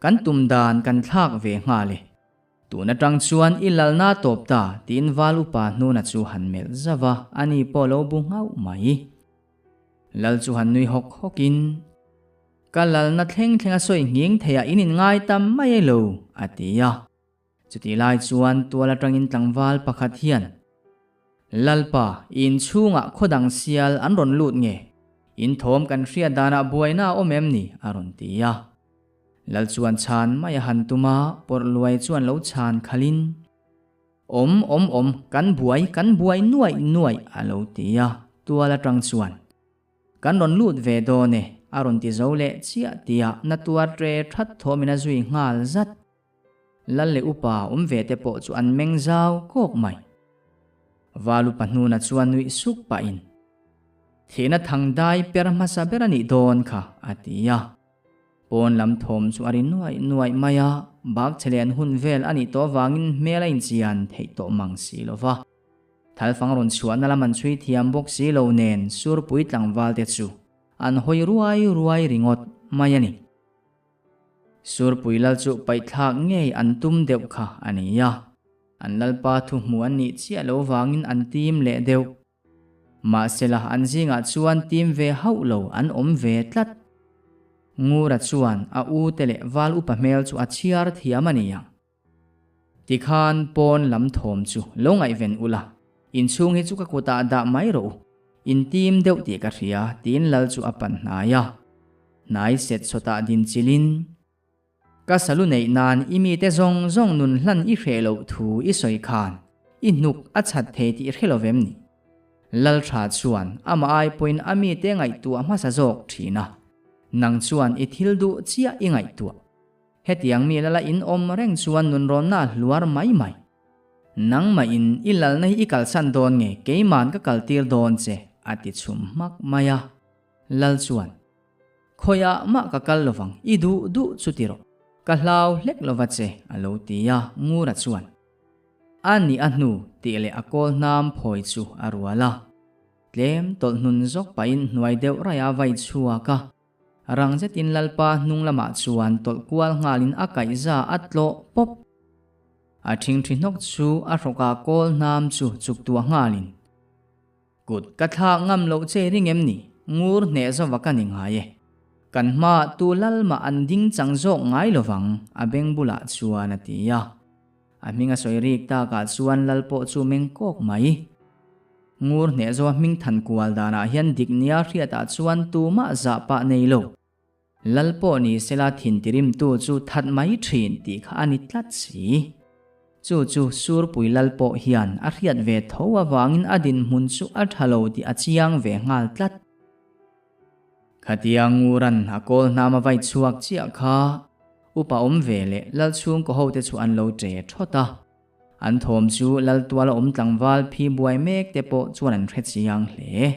Kan tum dan kan thlak ve nghal e. Tun atang chuan i lalna tawp ta tiin val upa hnuna chu han melh zauh a, ani pawh lo bu nghauh mai. Lal chu han nui hawk hawk in, Ka lalna thleng thleng a sawi nghing thei ah in inngai tam mai e lo, a ti a. Chutih lai chuan tual atangin tlangval pakhat hian, Lalpa, i inchhungah khaw dang sial an rawn lut nge? In thawm kan hriat danah buaina a awm em ni? a rawn ti a. Lal chuan chhan mai a han tum a, pawrh luai chuan lo chhan khalhin, Awm, awm, awm, kan buai, kan buai nuaih nuaih, a lo ti a, tual atang chuan, Kan rawn lut ve dawn e, a rawn ti zo leh chiah tih a, na tuar tre that thawmin a zui nghal zat. Lal leh upa awm ve te pawh chu an meng zau kawk mai. Val upa hnuna chuan nuih suk pahin, Thihna thang dai per hmasa ber a nih dawn kha, a ti a. Pawn lam thawm chu a ri nuaih nuaih mai a, bak chhe len hun vel a nih tawh avangin hmel a inchian theih tawh mang si lo va. Thalfang rawn chhuahna lam an chhui thiam bawk si lo nen Surpui tlangval te chu an hawi ruai ruai ringawt mai a ni. Surpui lal chu paihthlak ngei an tum deuh kha a ni a, an lalpa thu hmu an nih chiah lo vangin an tim leh deuh. Mahsela an zingah chuan tim ve hauh lo an awm ve tlat. Ngura chuan a u te leh val upa hmel chu a chhiar thiam a ni ang. Tikhan pawn lam thawm chu lo ngaihven ula, inchhung hi chu ka kutah dah mai rawh u, in tim deuh tih ka hria tiin lal chu a pan hnai a. Hnai set sawtah din chilin, Ka salu neih nan i mite zawng zawng nun hlan i hreh loh thu i sawi khan i hnuk a chhat thei tih hre lo vem ni? Lal tha chuan amah ai pawhin a mite ngaihtuah hmasa zawk thin a, nang chuan i thil duh chiah i ngaihtuah. Hetiang mi lala in awm reng chuan nunrawnna a hluar mai mai. Nangmah in i lalna hi i kalsan dawn nge keiman ka kaltir dawn che a ti chhum hmak mai a. Lal chuan, Khawiah mah ka kal lovang, i duh duh chu ti rawh. Ka hlau hlek lova che, a lo ti a, Ngura chuan, A nih a hnu, tih leh a kawl hnam phawi chu a rual a. Tlem tawlh hnun zawk pahin hnuai deuh raih a vai chhuak a. Rang zetin Lalpa hnung lamah chuan tawlh kual nghalin a kaihza a tlawh pawp. A thingthi hnawk chu a hrawkah kawl hnam chu chuk tuah nghalin. Kut ka thlak ngam loh che ring em ni? Ngur hneh zova ka ni ngai e. Kan hma tu lal mah an ding chang zawk ngai lovang, a beng bulah chuan a ti a. A hming a sawi rik takah chuan lal pawh chu meng kawk mai. Ngur hneh zawa hming than kual danah hian dik nia hriatah chuan tumah zah pah nei lo. Lal pawh ni sela thin tirimtu chu that mai thin tih kha a ni tlat si. Chu chu Surpui Lal pawh hian a hriat ve tho avangin a dinhmun chu a tha lo tih a chiang ve nghal tlat. Khatia Nguran a kawl hnam a vai chhuak chiah kha upa awm ve leh Lal chhungkaw hote chu an lo ṭe thawt a. An thawm chu Lal tuala awm tlangval phi buai mek te pawh chuan an hre chiang hle.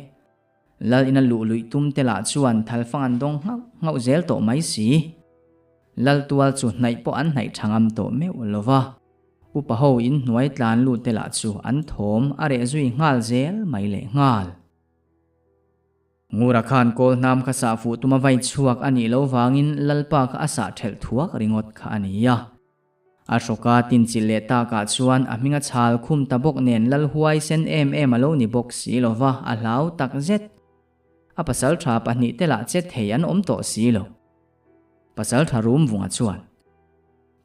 Lal ina luh luih tum te lah chuan thalfang an dawng nghauh nghauh zel tawh mai si. Lal tual chu hnaih pawh an hnaih tha ngam tawh meuh lo va. Upa ho in hnuai tlan lut te lah chu an thawm a reh zui nghal zel mai leh nghal. Ngura khan kawl hnam kha sah fuh tuma vai chhuak a nih loh vangin Lalpa kha a sah thelh thuak ringawt kha a ni a. A hrawka tinchilh leh takah chuan a hming a chhal khum ta bawk nen lal huai sen em em a lo ni bawk si lo va, a hlau tak zet. A pasaltha pahnihte lah che thei an awm tawh si lo. Pasaltha rum vunga chuan,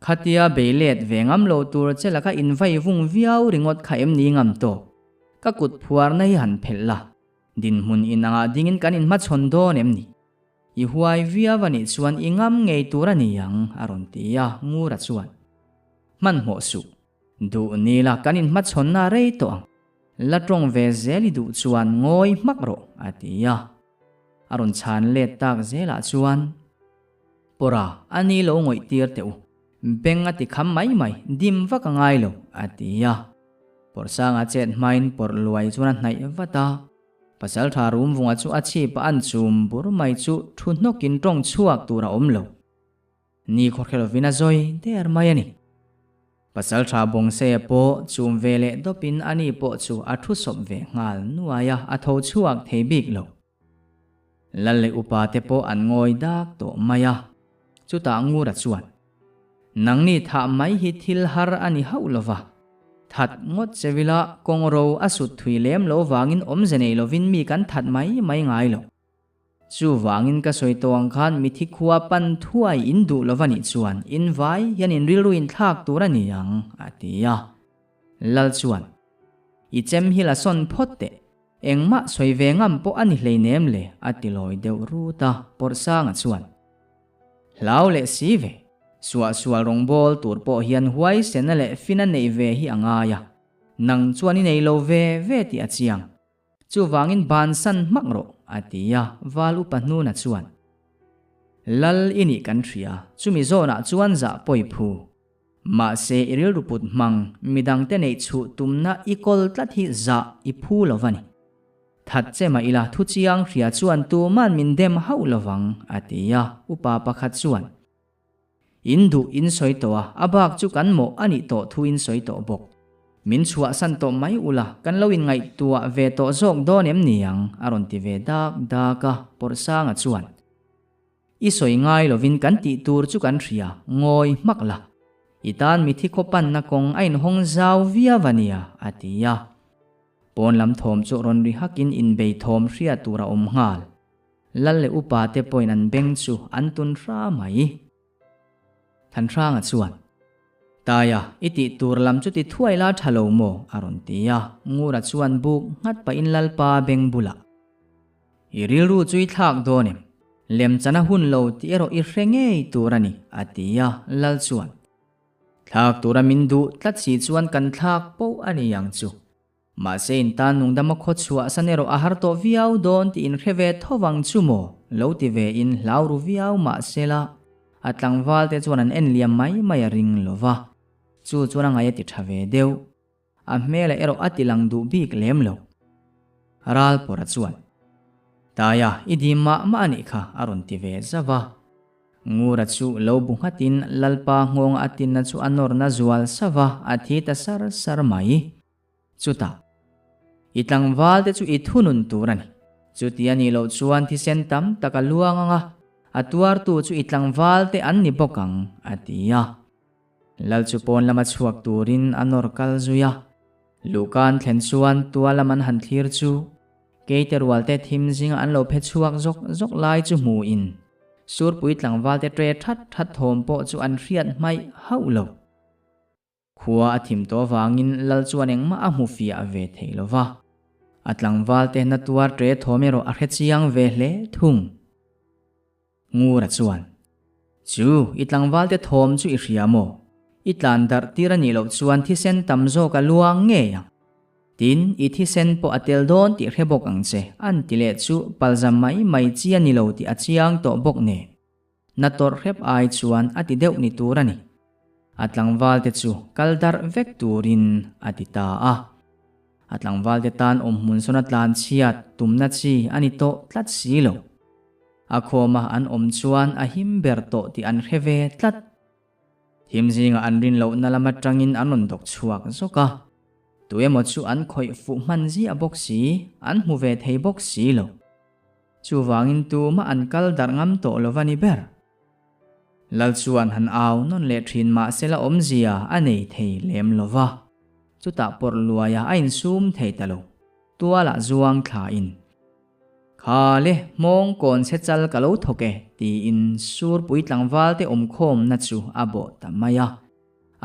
Khatia bei let ve ngam lo tur che laka invai vung viau ringawt kha em ni ngam tawk? Ka kut phuarna hi han phelh la, dinhmun inangah dingin kan inhmachhawn dawn em ni? I huai viau a nih chuan i ngam ngei tur a ni ang, a rawn ti a, Ngura chuan. Hmanhmawh suh. Duh ni la kan inhmachhawnna rei tawh ang. La tawng ve zel i duh chuan ngawi hmak rawh, a ti a. A rawn chhan let tak zelah chuan, Pawra, a ni lo ngawih tir teh u. Beng a ti kham mai mai, dim vak a ngai lo, a ti a. Pawrhsanga chet hmain pawrh luai chuan a hnaih vat a. Pasaltha Rumvunga chu a chhip a an chum bur mai chu thu hnawkin tawng chhuak tur a awm lo. Ni khawhre lovin a zawi der mai a ni. Pasaltha Bawngseia pawh chum ve leh dawpin a ni pawh chu a thu sawp ve nghal nuai a, a tho chhuak thei bik lo. Lal leh upa te pawh an ngawi dak tawh mai a, chutah Ngura chuan, Nangni thah mai hi thil har a ni hauh lo va, that ngawt chevila kawng ro a sut thui lem lo vangin awmze nei lovin mi kan that mai mai ngai lo. Chuvangin ka sawi tawh ang khan mithi khua pan thuai in duh lo va nih chuan in vai hian in rilru in thlak tur a ni ang, a ti a. Lal chuan, I chem hi la sawn phawt teh, engmah sawi ve ngam pawh a ni hleinem le, a ti lawi deuh rut a, Pawrhsanga chuan. Hlau leh si ve. Suahsual rawngbâwl tur pawh hian huaisena leh fina neih ve hi a ngai a. Nang chuan i nei lo ve ve tih a chiang. Chuvangin bansan hmak rawh, a ti a, Val upa hnuna chuan. Lal i nih kan hria, chumi zawnah chuan zah pawi phu. Mahse i rilru put hmang, midangte neih chhuh tumna i kawl tlat hi zah i phu lo va ni. That che mah ila thu chiang hria chuan tuman min dem hauh lovang, a ti a, upa pakhat chuan, In duh in sawi tawh a, a bak chu kan mawh a nih tawh thu in sawi tawh bawk. Min chhuahsan tawh mai ula, kan lo inngaihtuah ve tawh zawk dawn em ni ang, a rawn ti ve dak dak a, Pawrhsanga chuan, I sawi ngai lovin kan tih tur chu kan hria, ngawi hmak la. I tan mithi khaw panna kawng a inhawng zau viau a nia, a ti a. Pawn lam thawm chu rawn ri hakin inbei thawm hria tur a awm nghal. Lal leh upa te pawhin an beng chu an tun hra mai. Thanhranga chuan, Taia, i tih tur lam chu ti thuai la tha lo maw? a rawn ti a. Ngura chuan buk nghat pahin Lalpa beng bulah, I rilru chu i thlak dawn em? Lemchana hun lo tih erawh i hre ngei tur a ni, a ti a. Lal chuan, Thlak tura min duh tlat si chuan kan thlak poh a ni ang chu. Mahse in tan nungdama khaw chhuah san erawh a har tawh viau dawn tih in hre ve tho vang chu maw? Lo ti ve in hlau ru viau mahse la, a tlangval te chuan an en liam mai mai a ring lo va. Chu chuan a ngaih a ti tha ve deuh. A hmel erawh a ti lang duh bik lem lo. Ralpawrha chuan. Taia, i dim mah mah a nih kha, a rawn ti ve zauh a. Ngura chu lo bu nghatin Lalpa nghawnga a tinna chu a nawrna zual sauh a, a thi ta sar sar mai. Chutah, i tlangval te chu i thunun tur a ni. Chuti a nih loh chuan thisen tam tak a luang ang a, a tuartu chu i tlangval te an ni bawk ang, a ti a. Lal chu pawn lama chhuak turin a nawr kal zui a. Luhka an thlen chuan tual lam an han thlir chu keite rualte thim zinga an lo phe chhuak zawk zawk lai chu hmuin Surpui tlangvalte ṭe that that thawm pawh chu an hriat hmaih hauh lo. Khua a thim tawh avangin Lal chuan engmah a hmu fiah ve thei lo va, a tlangvalte na tuar ṭe thawm erawh a hre chiang ve hle thung. Ngura chuan, Chu, i tlangvalte thawm chu i hria maw? I tlan darh tir a nih loh chuan thisen tam zawk a luang ngei ang. Tin, i thisen pawh a tel dawn tih hre bawk ang che, an ti leh chu palzam mai mai chi a ni lo tih a chiang tawh bawk nen. Na tawrh hrep ai chuan a ti deuh ni tur a ni. A tlangvalte chu kal darh vek turin a ti ta a. A tlangvalte tan awmhmun sawn a tlan chhiat tumna chi a ni tawh tlat si lo. A khawma an awm chuan a him ber tawh tih an hre ve tlat. Thim zingah an rin lohna lam atangin an rawn dawk chhuak zawk a. Tu emaw chu an khawih fuh hman ziah bawk si, an hmu ve thei bawk si lo. Chuvangin tumah an kal darh ngam tawh lo va ni ber. Lal chuan han au nawn leh thin mahsela awmzia a nei thei lem lo va. Chutah pawrh luaia a insum thei ta lo. Tualah zuang thlain. Kha le, hmawng kawn chhe chal ka lo thawk e, tiin Surpui tlangvalte awmkhawmna chu a bawh ta mai a.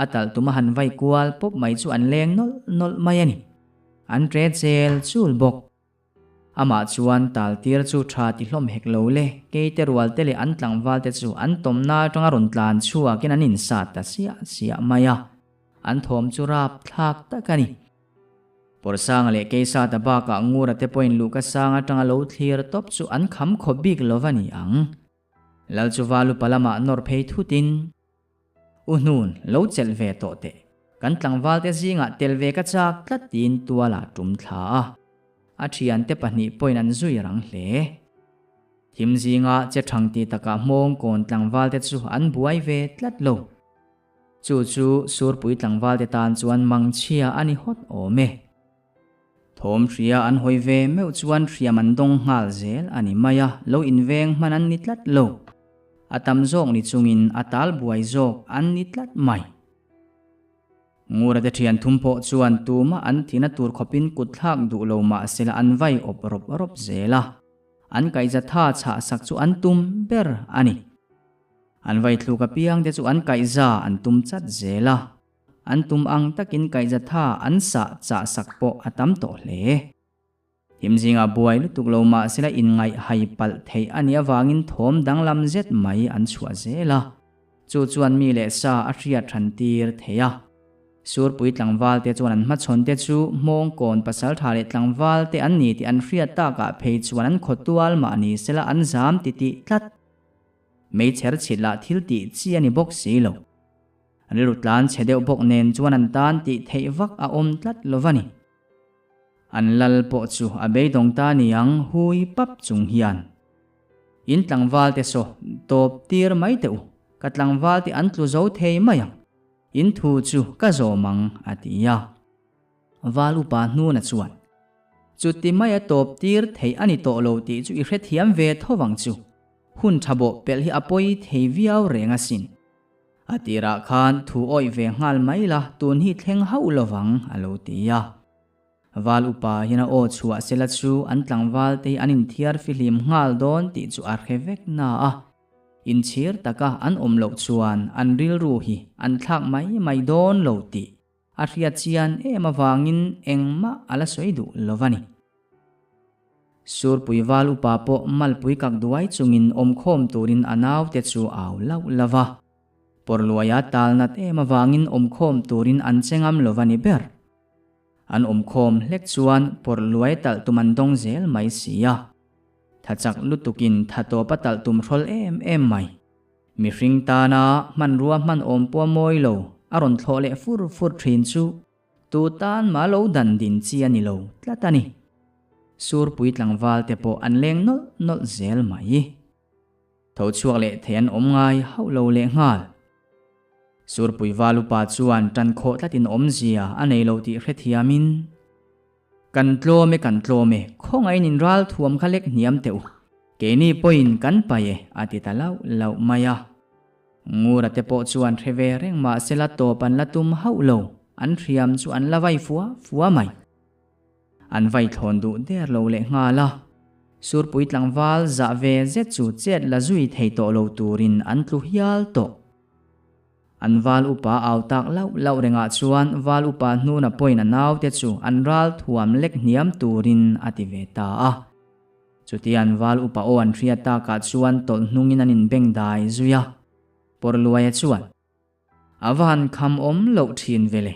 A talh tuma han vai kual pawp mai chu an leng nawlh nawlh mai a ni. An ṭe chel chul bawk. Amah chuan taltir chu ṭha ti hlawm hek lo le, keite rualte leh an tlangvalte chu an tawmna aṭanga rawn tlan chhuakin an insat ta siah siah mai a. An thawm chu rapthlak tak a ni. Pawrsanga leh Keisata bakah Ngura te pawhin luhka sang atanga lo thlir tawp chu an kham khawp bik lo va ni ang. Lal chu Valupa lamah nawr phei thutin, U hnun, lo chelh ve tawh teh. Kan tlangvalte zingah tel ve ka chak tlat tiin tualah tum thla a. A thiante pahnih pawhin an zui rang hle. Thim zinga che thang ti takah hmawng kawn tlangvalte chu an buai ve tlat lo. Chu chu Surpui tlangvalte tan chuan mangchhia a ni hawt awm e. Thawm hria an hawi ve meuh chuan hriam an dawng nghal zel a ni mai a, lo inveng hman an ni tlat lo. A tam zawk ni chungin a tal buai zawk an ni tlat mai. Ngura te thian thum pawh chuan tumah an thihna tur khawpin kut thlak duh lo mahsela an vai awp rawp rawp zel a, an kaihza tha chhah sak chu an tum ber a ni. An vai thluk apiang te chu an kaihza an tum chat zel a, an tum ang takin kaihza tha an sah chah sak pawh a tam tawh hle. Thim zingah buai lutuk lo mahsela inngaih hai palh theih a nih avangin thawm danglam zet mai an chhuah zel a, chu chuan mi leh sa a hriat hran tir thei a. Surpui tlangval te chuan an hmachhawn te chu Hmawngkawn pasaltha leh tlangval te an ni tih an hriat takah phei chuan an khawtual mahni sela an zam titih tlat. Meichher chhit lah thil tih chi a ni bawk si lo. Rilru tlan chhe deuh bawk nen chuan an tan tih theih vak a awm tlat lo va ni. An lal pawh chu a beidawng ta niang hui pap chung hian. In tlangval te saw tawp tir mai teh u, ka tlangval te an tlu zo thei mai ang. In thu chu ka zawm ang a ti a. Val upa hnuna chuan, Chuti maia tawp tir theih a ni tawh lo tih chu i hrethiam ve tho vang chu. Hun tha bawh pelh hi a pawi thei viau reng asin. A tirah khan thu awih ve nghal mai la tun hi thleng hauh lo vang, a lo ti a. Val upa hian a aw chhuah sela chu an tlangval te hi an inthiar fihlim nghal dawn tih chu a hre vek na a. Inchhir taka an awm loh chuan an rilru hi an thlak mai mai dawn lo tih A hriat chian em avangin engmah a la sawi duh lo va ni. Surpui val upa pawh malpui kak duai chungin awmkhawm turin a naute chu au lauh lo va. Pawrluaia tal nat em avangin awmkhawm turin an che ngam lo va ni ber. An awmkhawm hlek chuan pawrluai talh tum an dawng zel mai si a. Tha chak lutukin tha tawp a talh tum hrawl em em mai. Mihring tana hmanrua hman awm pawh mawi lo a rawn thlawh leh fur fur thin chu tu tan mah lo dan din chi a ni lo tlat a ni. Surpui tlangval te pawh an leng nawlh nawlh zel mai. Tho chhuak leh thei an awm ngai hauh lo lehnghal. Surpui val upa chuan tan khawh tlatin awmzia a nei lo tih hrethiamin, Kan tlawm e, kan tlawm e, khawngaihin in ral thuam kha lek hniam teh u, keini pawhin kan pai e, a ti ta lauh lauh mai a. Ngura te pawh chuan hre ve reng mahsela tawp an la tum hauh lo, an hriam chu an la vai fua fua mai. An vai thlawn duh der lo leh nghal a, Surpui tlangval zah ve zet chu chet la zui thei tawh lo turin an tlu hial tawh. An val upa au tak lauh lauh rengah chuan val upa hnuna pawhin a naute chu an ral thuam lek hniam turin a ti ve ta a. Chutia an val upa aw an hriat takah chuan tawlh hnungin an inbeng dai zui a. Pawrluaia chuan, A va han kham awm loh thin vele.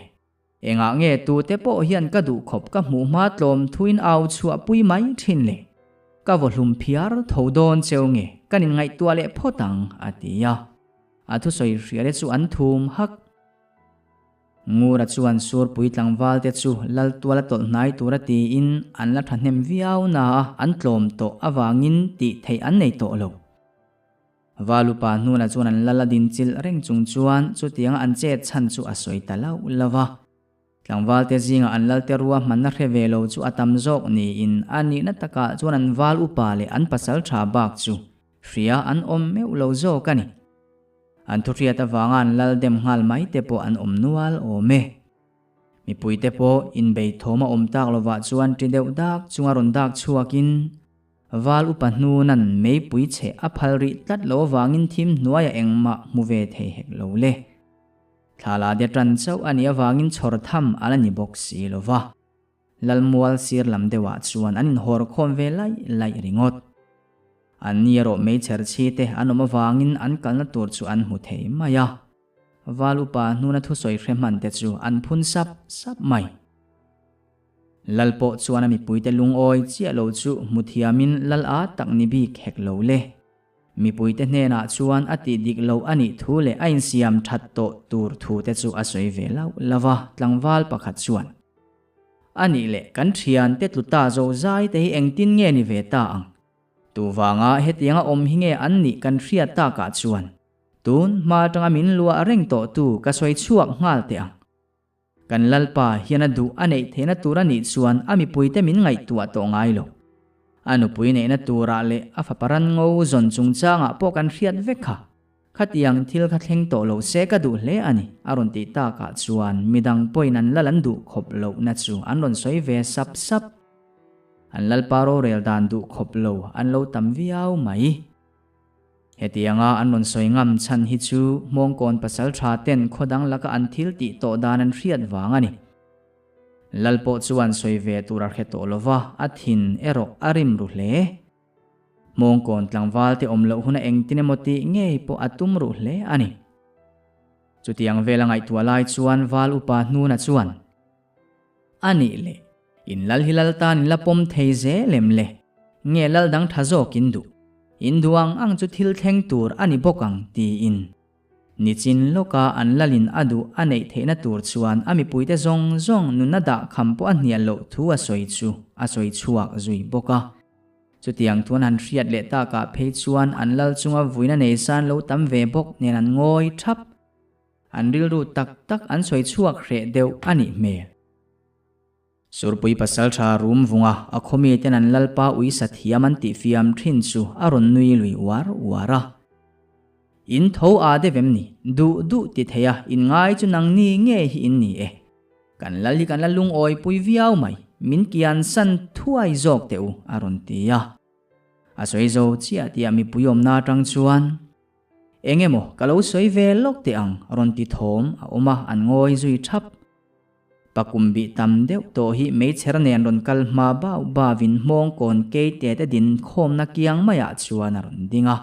Engah nge tute pawh hian ka duh khawp ka hmuh hma tlawm thuin au chhuah pui mai thin le? Ka vaw hlum phiar tho dawn cheu nge kan inngaihtuah leh phawt ang, a ti a. A thusawi hriale chu an thum hak. Ngura chuan Surpui tlangval te chu Laltuala tawlh hnai tura tiin an la thahnem viau na a, an tlawm tawh avangin tih theih an nei tawh lo. Valupa hnunah chuan an lal a din chilh reng chung chuan chutianga an chet chhan chu a sawi ta lauh lauh a. Tlangvalte zingah an lalte rua hmanna hre ve lo chu a tam zawk niin a nihna takah chuan an val upa leh an pasal tha bak chu hria an awm meuh lo zawk a ni. An thuhriat avanga an lal dem nghal mai te pawh an awm nual awm e. Mipuite pawh inbei thawm a awm tak lovah chuan ṭi deuh dak chunga rawn dak chhuakin Val upa hnunan meipui chhe a phal rih tlat lo avangin thim hnuaiah engmah hmu ve thei hek lo le. Thlala de ṭan chauh a nih avangin chhawr tham a la ni bawk si lo va. Lalmual sir lam deuhah chuan an inhawr khawm ve laih laih ringawt. Anni erawh meichher chhi te an awm avangin an kalna tur chu an hmu thei mai a. Val upa hnuna thusawi hre hman te chu an phun sap sap mai. Lal pawh chuan a mipuite lungawi chiah lo chu hmu thiamin lal a tak ni bik hek lo le. Mipuite hnenah chuan a tih dik lo a nih thu leh a insiam that tawh tur thu te chu a sawi ve lauh lauh a, tlangval pakhat chuan, A nih leh kan thiante tlu ta zo zai te hi engtin nge ni ve ta ang? Tuvanga hetianga awm hi nge an nih kan hriat takah chuan tun hma atanga min luah reng tawh tu ka sawi chhuak nghal teh ang. Kan Lalpa hian a duh a neih theihna tur a nih chuan a mipuite min ngaihtuah tawh ngai lo. A nupui neihna turah leh a fapa ranngo zawn chungchangah pawh kan hriat vek kha. Khatiang thil kha thleng tawh lo se ka duh hle a ni, a rawn tih takah chuan midang pawhin an lal an duh khawp lohna chu an rawn sawi ve sap sap. An Lalpa rorel dan duh khawp lo an lo tam viau mai. Hetianga an rawn sawi ngam chhan hi chu Hmawngkawn pasal tha ten khaw dang laka an thil tih tawh dan an hriat vang a ni. Lal pawh chuan sawi ve tur a hre tawh lova, a thin erawh a rim ru hle. Hmawngkawn tlangval te awm loh huna engtin emaw tih ngei pawh a tum ruh hle a ni. Chutiang vela ngaihtuah lai chuan Val upa Hnuna chuan, A nih le, in lal hi lal tan in la pawm thei zel em le? Nge lal dang tha zawk in duh? In duh ang ang chu thil thleng tur a ni bawk ang tiin. Nichin lawka an lalin a duh a neih theihna tur chuan a mipuite zawng zawng nunna dah kham pawh a hnial loh thu a sawi chu a sawi chhuak zui bawk a. Chutiang thuan han hriat leh takah phei chuan an lal chunga vuina nei san lo tam ve bawk nen an ngawi thap. An rilru tak tak an sawi chhuak hreh deuh a nih hmel. Surpui pasaltha rum vunga a khawmi ten an lalpa uisa thiam an tih fiam thin chu a rawn nui lui uar uar a. In tho a deuh em ni? Duh duh ti thei a, in ngai chu nangni nge hi in ni e. Kan lal hi kan la lungawi pui viau mai, min kian san thuai zawk teh u, a rawn ti a. A sawi zo chiah tih a mipui awmna atang chuan. Eng emaw ka lo sawi ve lawk teh ang rawn ti thawm a awm a, an ngawi zui thap. Pakum bih tam deuh tawh hi meichher nen rawn kal hma bau bauin hmawng kawn kei te te din khawmna kiang maiah chuan a rawn ding a.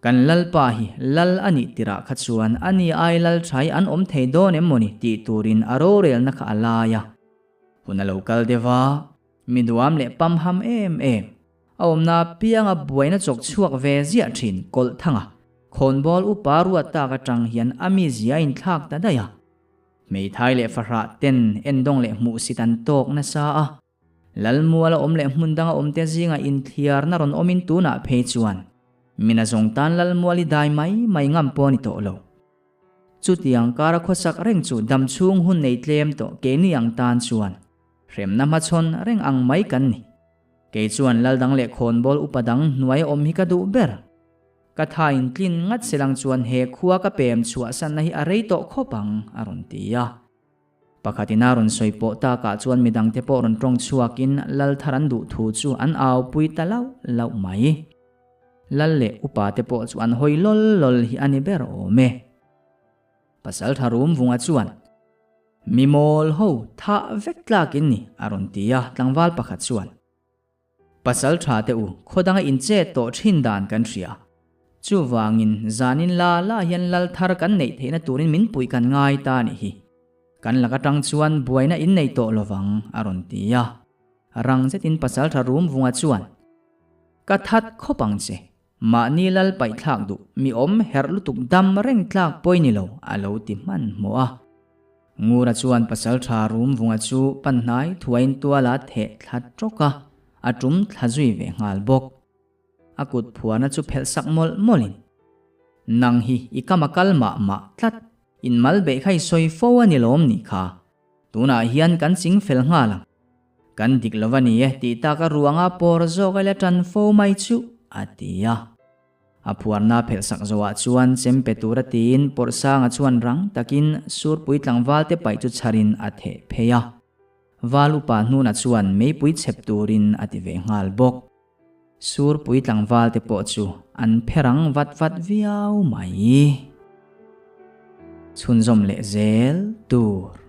Kan Lalpa hi Lal a nih tirah kha chuan a ni ai Lal thai an awm thei dawn em mawni tih turin a rorelna kha a lai a. Hun a lo kal deuh a, mi duam leh pamham em em. A awmna apianga buaina chawk chhuak ve ziah thin kawlh thanga khawnbawl upa ruat tak atang hian a mizia a inthlak ta daih a. Hmeithai leh fahrah ten endawng leh hmuhsit an tawk nasa a. Lalmuala awm leh hmun danga awmte zingah inthliarna rawn awmin tunah phei chuan mina zawng tan Lalmual i dai mai mai ngam pawh a ni tawh lo. Chutiang kara khawsak reng chu damchhung hun nei tlem tawh keini ang tan chuan hremna hmachhawn reng ang mai kan ni. Kei chuan lal dang leh khawnbawl upa dang hnuai awm hi ka duh ber. Ka tha in tlin ngat selang chuan he khua ka pem chhuahsanna hi a rei tawh khawp ang, a rawn ti a. Pakhatin a rawn sawi pawh takah chuan midangte pawh rawn tawng chhuakin lal thar an duh thu chu an aupui ta lauh lauh mai. Lal leh upa te pawh chu an hawi lawl lawl hi a ni ber awm e. Pasaltha Rumvunga chuan, Mi mawl ho thah vek tlak in ni, a rawn ti a, tlangval pakhat chuan. Pasal tha te u, khaw danga in chet tawh thin dan kan hria. Chuvangin, zanin la la hian lal thar kan neih theihna turin min puih kan ngai ta a nih hi. Kan lak atang chuan buaina in nei tawh lovang, a rawn ti a. Rang zetin pasal tha rum vunga chuan, Ka that khawp ang che. Mahni lal paih thlak duh, mi awm herh lutuk dam reng tlak pawi ni lo, a lo ti hmanhmawh a. Ngura chuan pasalṭha Rumvunga chu panhnai thuain tuala theh thla ṭawk a, a ṭum thla zui ve nghal bawk. A kut phuarna chu phelh sak mawlh mawlhin, Nang hi i kam a kal mah mah tlat, in mal beih kha i sawi fo a ni lawm ni kha? Tunah hian kan ching fel nghal ang. Kan dik lo a ni e tih taka ruanga pawr zawk a la ṭan fo mai chu, a ti a. A phuarna phelh sak zawhah chuan chem pe tura tiin Pawrhsanga chuan rang takin Surpui tlangvalte paih chu chharin a theh phei a. Val upa hnuna chuan meipui chhep turin a ti ve nghal bawk. Surpui tlangvalte pawh chu an phe rang vat vat viau mai. Chhunzawm leh zel tur.